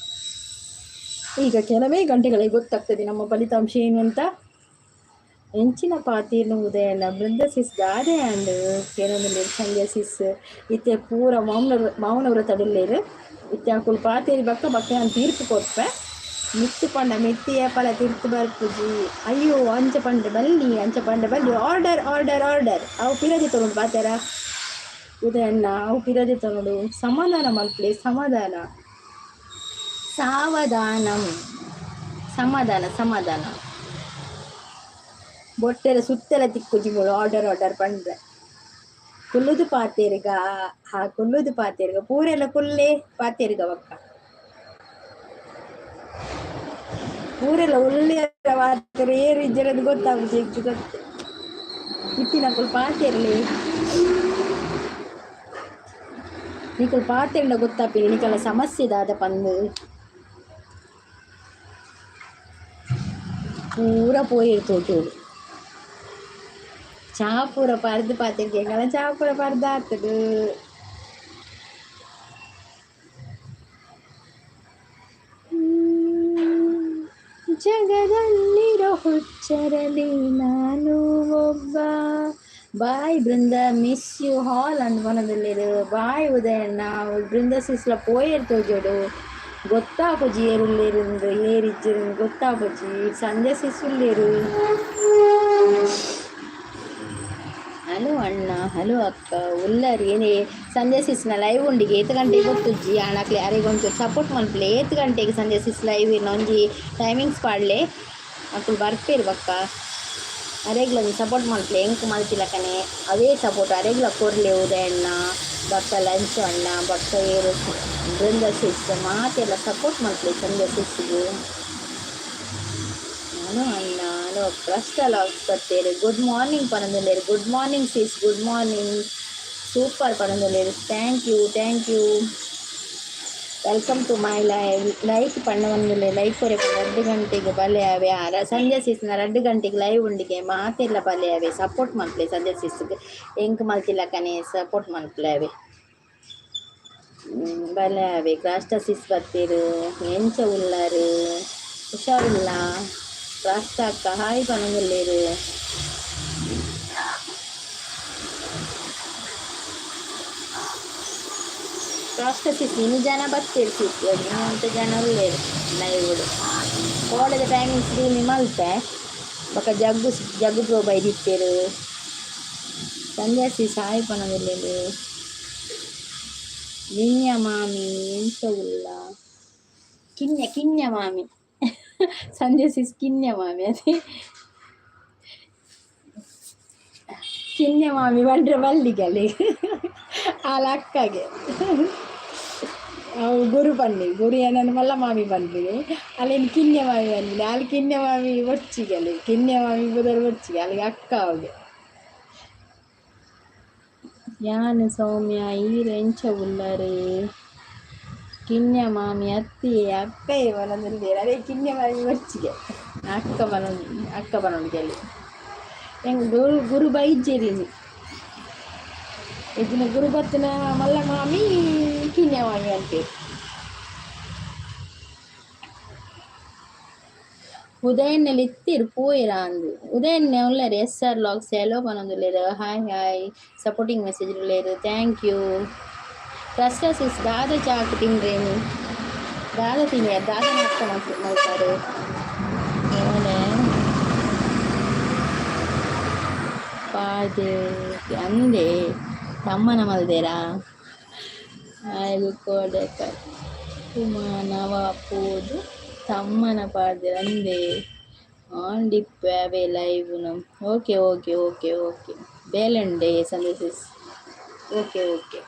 ಈಗ ಕೆಲವೇ ಗಂಟೆಗಳಿಗೆ ಗೊತ್ತಾಗ್ತದೆ ನಮ್ಮ ಫಲಿತಾಂಶ ಏನು ಅಂತ. ಎಂಚಿನ ಪಾತೆರ್ನ ಉದಯಣ್ಣ? ಬೃಂದ ಸಿಸ್ ದಾದೆ ಆಂಡ್ ಕೇನೊಂದುಲ್ಲೆರ್. ಸಂಧ್ಯಾ ಸಿಸ್ ಇತ್ತೆ ಪೂರ ಮೌನ ಮೌನ ವ್ರತಡುಲ್ಲೆರ್. ಇತ್ತೆ ಅಕುಲು ಪಾತೆರಿ ಬೊಕ್ಕ ಬೊಕ್ಕ ಯಾನ್ ತೀರ್ಪು ಕೊರ್ಪೆ. ಮಿತ್ತ್ ಪಂಡ ಮಿತ್ತ್ ಏಪಲ ತಿರ್ತ್ ಬರ್ಪುಜಿ. ಅಯ್ಯೋ, ಅಂಚ ಪಂಡ ಬಲ್ಲಿ, ಅಂಚ ಪಂಡ ಬಲ್ಲಿ. Order, order, order. ಅವು ಪಿರ ದೆತ್ತೊನುಡು ಪಾತೆರ ಉದಯಣ್ಣ, ಅವು ಪಿರ ದೆತ್ತೊನುಡು. ಸಮಾಧಾನ ಮಲ್ಪುಲೆ, ಸಮಾಧಾನ, ಸಾವಧಾನಂ, ಸಮಾಧಾನ, ಸಮಾಧಾನ. ಬೊಟ್ಟೆದ ಸುತ್ತೆಲ ತಿಕ್ಕುಜಿ ಮೂಲು. ಆರ್ಡರ್ ಆರ್ಡರ್ ಪಂಡ್ರೆ ಕುಲ್ಲುದು ಪಾತೆರ್ಗ. ಹಾ, ಕುಲ್ಲುದು ಪಾತೆರ್ಗ. ಪೂರೆಲ್ಲ ಕುಲ್ಲೆ ಪಾತೆರ್ಗ. ಬಕ್ಕ ಪೂರೆಲ್ಲ ಉಲ್ಲೆ ಪಾತೆರ. ಏರು ಇಜ್ಜೆರ್ ಗೊತ್ತಾಗುಜಿ ಎಂಕ್. ಗೊತ್ತು ಇತ್ತಿನಕುಲು ಪಾತೆರ್ಲಿ. ನಿಕುಲು ಪಾತೆರ್ಂಡ ಗೊತ್ತಾಪಿನಿ ನಿಕಲ ಸಮಸ್ಯೆ ದಾದ ಪಂದ್. ಪೂರ ಪೋಯೆರ್ ತೋಜೋಡು. ಚಾ ಪೂರ ಪರ್ದ್ ಪಾತೆರ್ಗೆ. ಎಂಕಲ್ನ ಚಾ ಪೂರ ಪರ್ದ್ ಆತುಂಡು. ಜಗದಲ್ಲಿರೋ ಹುಚ್ಚರಲ್ಲಿ ನಾನು ಒಬ್ಬ. Bye Brinda, miss you all ಅಂದ್ ಪನೊಂದುಲ್ಲೆರ್. ಬಾಯ್ ಉದಯಣ್ಣ. ಬೃಂದ ಸಿಸ್ಲ ಪೋಯೆರ್ ತೋಜೋಡು. ಗೊತ್ತಾಪುಜಿ ಏರುಲ್ಲೆರ್ ಇಂದ್, ಏರಿಜ್ಜೆರ್ ಗೊತ್ತಾಪುಜಿ. ಸಂಧ್ಯಾ ಸಿಸ್ ಉಲ್ಲೆರ್. ಹಲೋ ಅಣ್ಣ, ಹಲೋ ಅಕ್ಕ. ಉಲ್ಲರ್ ಏನೇ? ಸಂಧ್ಯಾ ಸಿಸ್ನ ಲೈವ್ ಉಂಡಿಗೆ ಏತ್ ಗಂಟೆಗೆ ಗೊತ್ತುಜ್ಜಿ. ಆಂಡ ಅರೆಗ್ ಒಂಚೂರು ಸಪೋರ್ಟ್ ಮಲ್ಪುಲೆ. ಏತ್ ಗಂಟೆಗೆ ಸಂಧ್ಯಾ ಸಿಸ್ ಲೈವ್ ಇರ್ನ ಒಂಜಿ ಟೈಮಿಂಗ್ಸ್ ಪಾಡ್ಲೆ. ಅಕುಲು ಬರ್ಪೆರ್ ಬೊಕ್ಕ. ಅರೆಗ್ಲ ಒಂಜಿ ಸಪೋರ್ಟ್ ಮಲ್ಪುಲೆ. ಎಂಕ್ ಮಲ್ತಿಲಕನೆ ಅವೇ ಸಪೋರ್ಟ್ ಅರೆಗ್ಲ ಕೊರ್ಲೆ. ಉದಯಣ್ಣ ಬೊಕ್ಕ ಲಂಚು ಅಣ್ಣ ಬೊಕ್ಕ ಏರು ಬೃಂದ ಸಿಸ್ ಮಾತೆರ್ಲ ಸಪೋರ್ಟ್ ಮಲ್ಪುಲೆ ಸಂಧ್ಯಾ ಸಿಸ್ಗ್. ಹಲೋ ಅಣ್ಣ, ಹಲೋ. ಕ್ರಸ್ಟಲ್ ಬತ್ತೆರ್. ಗುಡ್ ಮಾರ್ನಿಂಗ್ ಪನೊಂದುಲ್ಲೆರ್. Good morning sis, good morning. Super ಪನೊಂದುಲ್ಲೆರ್. Thank you, thank you. Welcome to my live. Like ಪಣ್ಣವಂದುಲೆ ಲೈಕ್ ಕೊರೆ. 2 ಗಂಟೆಗೆ ಬಲೆ ಆವೆ. ಸಂಜೆ ಸಿಸ್ನ 2 ಗಂಟೆಗೆ ಲೈವ್ ಉಂಡಿಗೆ. ಮಾತೆಲ್ಲ ಬಲೆ ಆವೆ, ಸಪೋರ್ಟ್ ಮಲ್ಪಲೆ. ಸಂಜೆ ಸಿಸ್ಗೆ ಎಂಕ್ ಮಲ್ತಿಲ್ಲಕನೆ ಸಪೋರ್ಟ್ ಮಲ್ಪಲೆ ಅವೆ. ಬಲೆ ಆವೆ. ಕ್ರಾಸ್ಟ ಸಿಸ್ ಬತ್ತೀರು. ಎಂಚ ಉಲ್ಲಾರು? ಹುಷಾರಿಲ್ಲ ಕ್ರಾಸ್ಟ ಅಕ್ಕ? ಹಾಯ್ ಪನೊಂದುಲ್ಲೇರು. ಕ್ರಾಸ್ಟ ಸಿಸ್, ಇನ್ನು ಜನ ಬತ್ತೀರು ಸಿಸ್. ಇನ್ನೊಂದು ಜನ ಉಲ್ಲೇರು ಲೈವ್. ಕೋಡೆದ ಟೈಮಿಂಗ್ಸ್ ದೂಮಿ ಮಲ್ತೆ. ಬೊಕ ಜಗ್ಗು ಜಗ್ಗು ಬ್ರೋ ಬೈದಿತ್ತೇರು. ಸಂಜೆ ಸಿಸ್ ಹಾಯ್ ಪನೊಂದುಲ್ಲೇರು. ನಿನ್ಯ ಮಾಮಿ, ಎಂಚ ಉಲ್ಲ? ಕಿನ್ಯ ಕಿನ್ಯ ಮಾಮಿ. ಸಂಜೆ ಸಿಸ್ ಕಿನ್ಯ ಮಾಮಿ. ಅದೇ ಕಿನ್ಯ ಮಾಮಿ ಬಂದ್ರೆ ಬಲ್ಲಿಗಲ್ಲಿ ಆಲ ಅಕ್ಕಗೆ ಅವು ಗುರು ಬನ್ನಿ. ಗುರು ಏನನ್ನು ಮಲ್ಲ ಮಾಮಿ ಬಂದಿದೆ. ಅಲ್ಲಿನ ಕಿನ್ಯ ಮಾಮಿ ಬಂದಿದೆ. ಅಲ್ಲಿ ಕಿನ್ಯ ಮಾಮಿ ಒಚ್ಚಿಗೆ, ಅಲ್ಲಿ ಕಿನ್ಯ ಮಾಮಿ ಬುದರ್ ಒಚ್ಚಿಗೆ ಅಲ್ಲಿಗೆ ಅಕ್ಕ ಅವಿಗೆ. ಯಾನ್ ಸೌಮ್ಯ, ಈರ್ ಎಂಚ ಉಲ್ಲರು? ಕಿನ್ಯ ಮಾಮಿ ಅತ್ತಿ ಅಕ್ಕ ಬನೊಂದುಲ್ಲೇರು. ಅದೇ ಕಿನ್ಯ ಮಾಮಿ ಒಚ್ಚಿಗೆ ಅಕ್ಕ ಬನೊಂದು ಅಕ್ಕ ಬನೊಂದಿಗೆ ಅಲ್ಲಿ ಎಂಕ್ ಗುರು ಗುರು ಬೈಜೇರಿನಿ ಇದನ್ನ. ಗುರು ಬತ್ತಿನ ಮಲ್ಲ ಮಾಮಿ ಕಿನ್ಯ ಮಾಮಿ ಅಂತೀರಿ. ಉದಯಣ್ಣಲ್ಲಿ ಇತ್ತೀರು ಪೋಯಿರ ಅಂದು. ಉದಯಣ್ಣೆ ಉಲ್ಲೇರು. ಎಸ್ ಆರ್ ಲಾಗ್ಸ್ ಎಲ್ಲೋ ಪನೊಂದುಲ್ಲೇರು. Hi hi. ಸಪೋರ್ಟಿಂಗ್ ಮೆಸೇಜ್ ಉಲ್ಲೇರು. Thank you. ಕ್ರಸ್ಟಸಿಸ್ ದಾದ ಚಾಕ್ ತಿಂದ್ರೇನಿ? ದಾದ ತಿನ್ನಿಯ? ದಾದ ನಾಷ್ಟ ಮಲ್ತಾರೆ? ಓಲೆ ಪಾದೆ ಅಂದೆ ತಮ್ಮನ ಮಲ್ದೇರಾ? ಆಯ್ಗು ಕೋಡೆ ಕುಮಾನವ ಪೋದು ತಮ್ಮನ ಪಾಡ್ದೆರ್ ಅಂದೆ. ಆಂಡಿಪ್ಪೆ live. Okay okay okay okay. ಬೇಲೆಂಡೆ ಸಂದೇಶಸ್. Okay okay.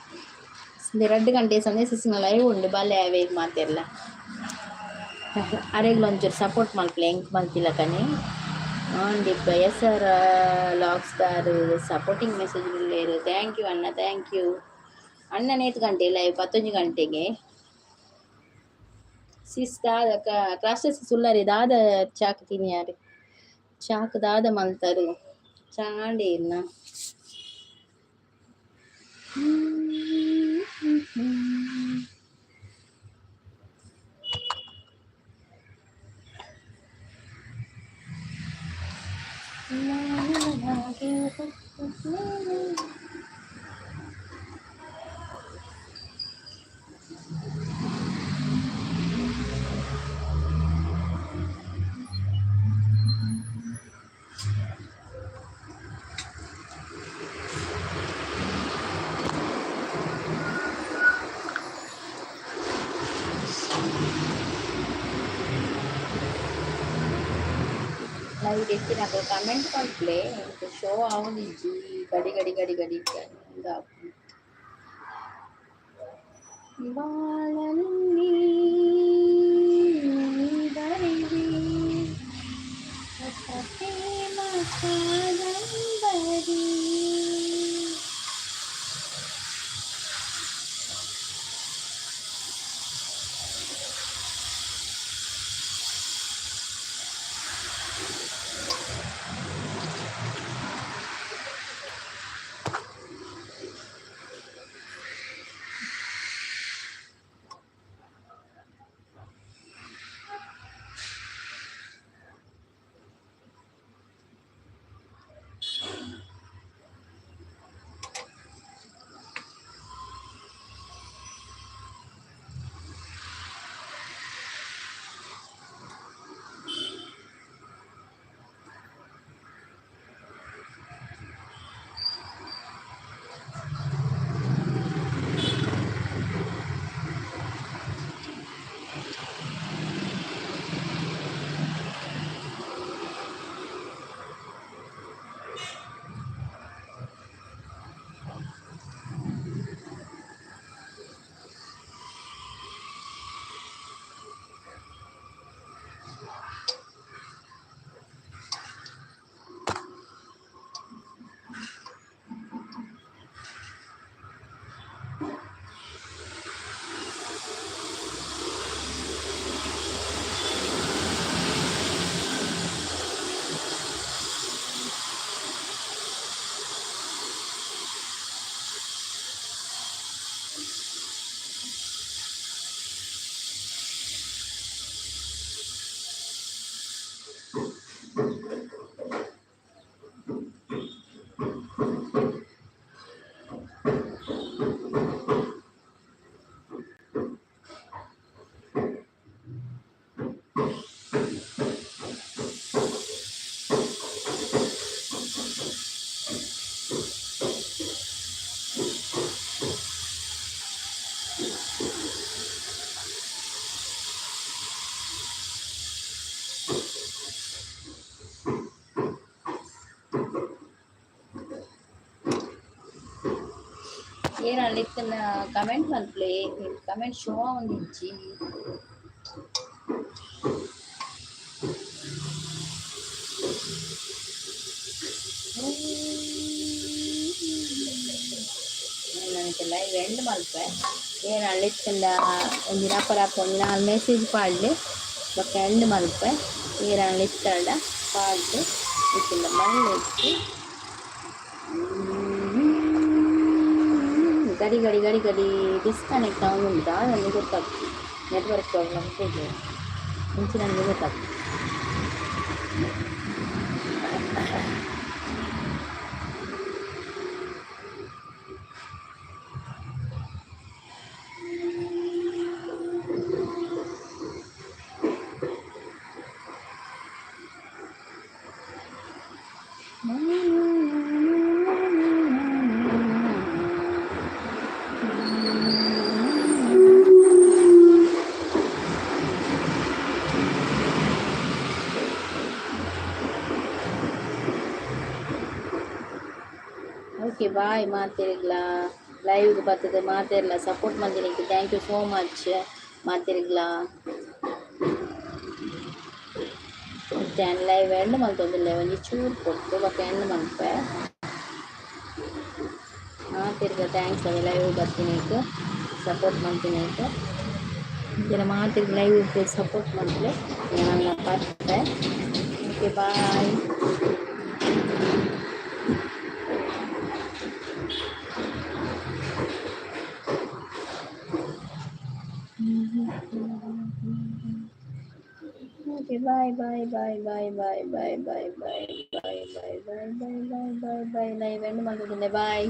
2 ಗಂಟೆ ಸಂದೇಶಸ್ನ ಲೈವ್ ಉಂಡು. ಬಾಲೆ ಅವೇ ಮಾತೆಲ್ಲ ಅರೆಗ್ಲ ಒಂಚೂರು ಸಪೋರ್ಟ್ ಮಲ್ಪಲೆ ಎಂಕ್ ಮಲ್ತಿಲಕನೆ. ಆಂಡಿಪ್ಪ ಎಸ್ ಆರ್ ಲಾಗ್ಸ್ ದಾರ್ ಸಪೋರ್ಟಿಂಗ್ ಮೆಸೇಜ್ ಉಲ್ಲೇರು. Thank you ಅಣ್ಣ, thank you ಅಣ್ಣ. ನೇತ್ ಗಂಟೆ ಲೈವ್? 11 ಗಂಟೆಗೆ. ಸಿಸ್ ದಾದ ಕ್ಲಾಸಸ್ ಸುಲ್ಲರಿ? ದಾದ ಚಾಕ್ ತಿನಿಯಾರು? ಚಾಕ್ ದಾದ ಮಲ್ತಾರು? ಚಾಂಡಿ ಇನ್ನ. ಲೈವ್ ಎತ್ತಿನಕುಲು ಕಮೆಂಟ್ ಮಲ್ಪುಲೆ. ಶೋ ಆವೊಂದಿಜ್ಜಿ. ಗಡಿ ಗಡಿ ಗಡಿ ಗಡಿ ಉಂದಾಪುಂಡು. ಬಾಳಲ್ಲಿ ಬರೆದೆ ಹೊಸ ಪ್ರೇಮ ಕಾದಂಬರಿ. ಏರಲ್ಲಿತ್ತನ ಕಮೆಂಟ್ ಮಲ್ಪಲೆ, ಕಮೆಂಟ್ ಶೋ ಒಂದಿಜ್ಜಿ. ನನಗೆ ಲೈವ್ ಎಂಡ್ ಮಲ್ಪೆ. ಏರಲ್ಲಿತ್ತಂಡ ಒಂಜಿ ರಪ ರಪ ಒಂಜಿ ನಾಲ್ ಮೆಸೇಜ್ ಪಾಡ್ಲೆ, ಬೊಕ್ಕ ಎಂಡ್ ಮಲ್ಪೆ. ಏರಲ್ಲಿತ್ತಂಡ ಪಾಡ್ದು ಇತ್ತಿಂಡ ಮಲ್ಲೆಚ್ಚಿ. ಗಡಿ ಗಡಿ ಗಡಿ ಗಡಿ ಡಿಸ್ಕನೆಕ್ಟ್ ಆವೊಂದುಂಡು, ದಾದ ಗೊತ್ತಾಗ್ತದೆ. ನೆಟ್ವರ್ಕ್ ಪ್ರಾಬ್ಲಮ್ ತೋಜುಂಡು, ಇಂಚಿನ ಗೊತ್ತಾಗ್ತದೆ. Okay bye ಮಾತೆರ್ಗ್ಲಾ. ಲೈವ್ಗೆ ಬರ್ತದೆ ಮಾತೆರ್ಲ ಸಪೋರ್ಟ್ ಮಲ್ದಿನಕ್ಕೆ thank you so much ಮಾತೆರ್ಗ್ಲಾ. ಇತ್ತೆ ಲೈವ್ ಎಂಡ್ ಮಲ್ತೊಂದುಲ್ಲೆ, ಒಂಜಿ ಚೂರು ಕೊರ್ತು ಬೊಕ್ಕ ಎಂಡ್ ಮಲ್ಪೆ. ಮಾತೆರ್ಗ್ಲ thanks ಅವೆ ಲೈವ್ ಬತ್ತಿನಕ್ಕೆ ಸಪೋರ್ಟ್ ಮಲ್ತಿನಕ್ಕೆ. ಇಂಚೆನೆ ಮಾತೆರ್ಗ್ ಲೈವ್ ಸಪೋರ್ಟ್ ಮಲ್ಪುಲೆ, ಯಾನ್ಲ ಬರ್ಪೆ. Okay bye. Okay bye bye bye bye bye bye bye bye bye bye bye bye bye bye bye. Live end ಮಲ್ತೊಂದುಲ್ಲೆ, ಬಾಯ್.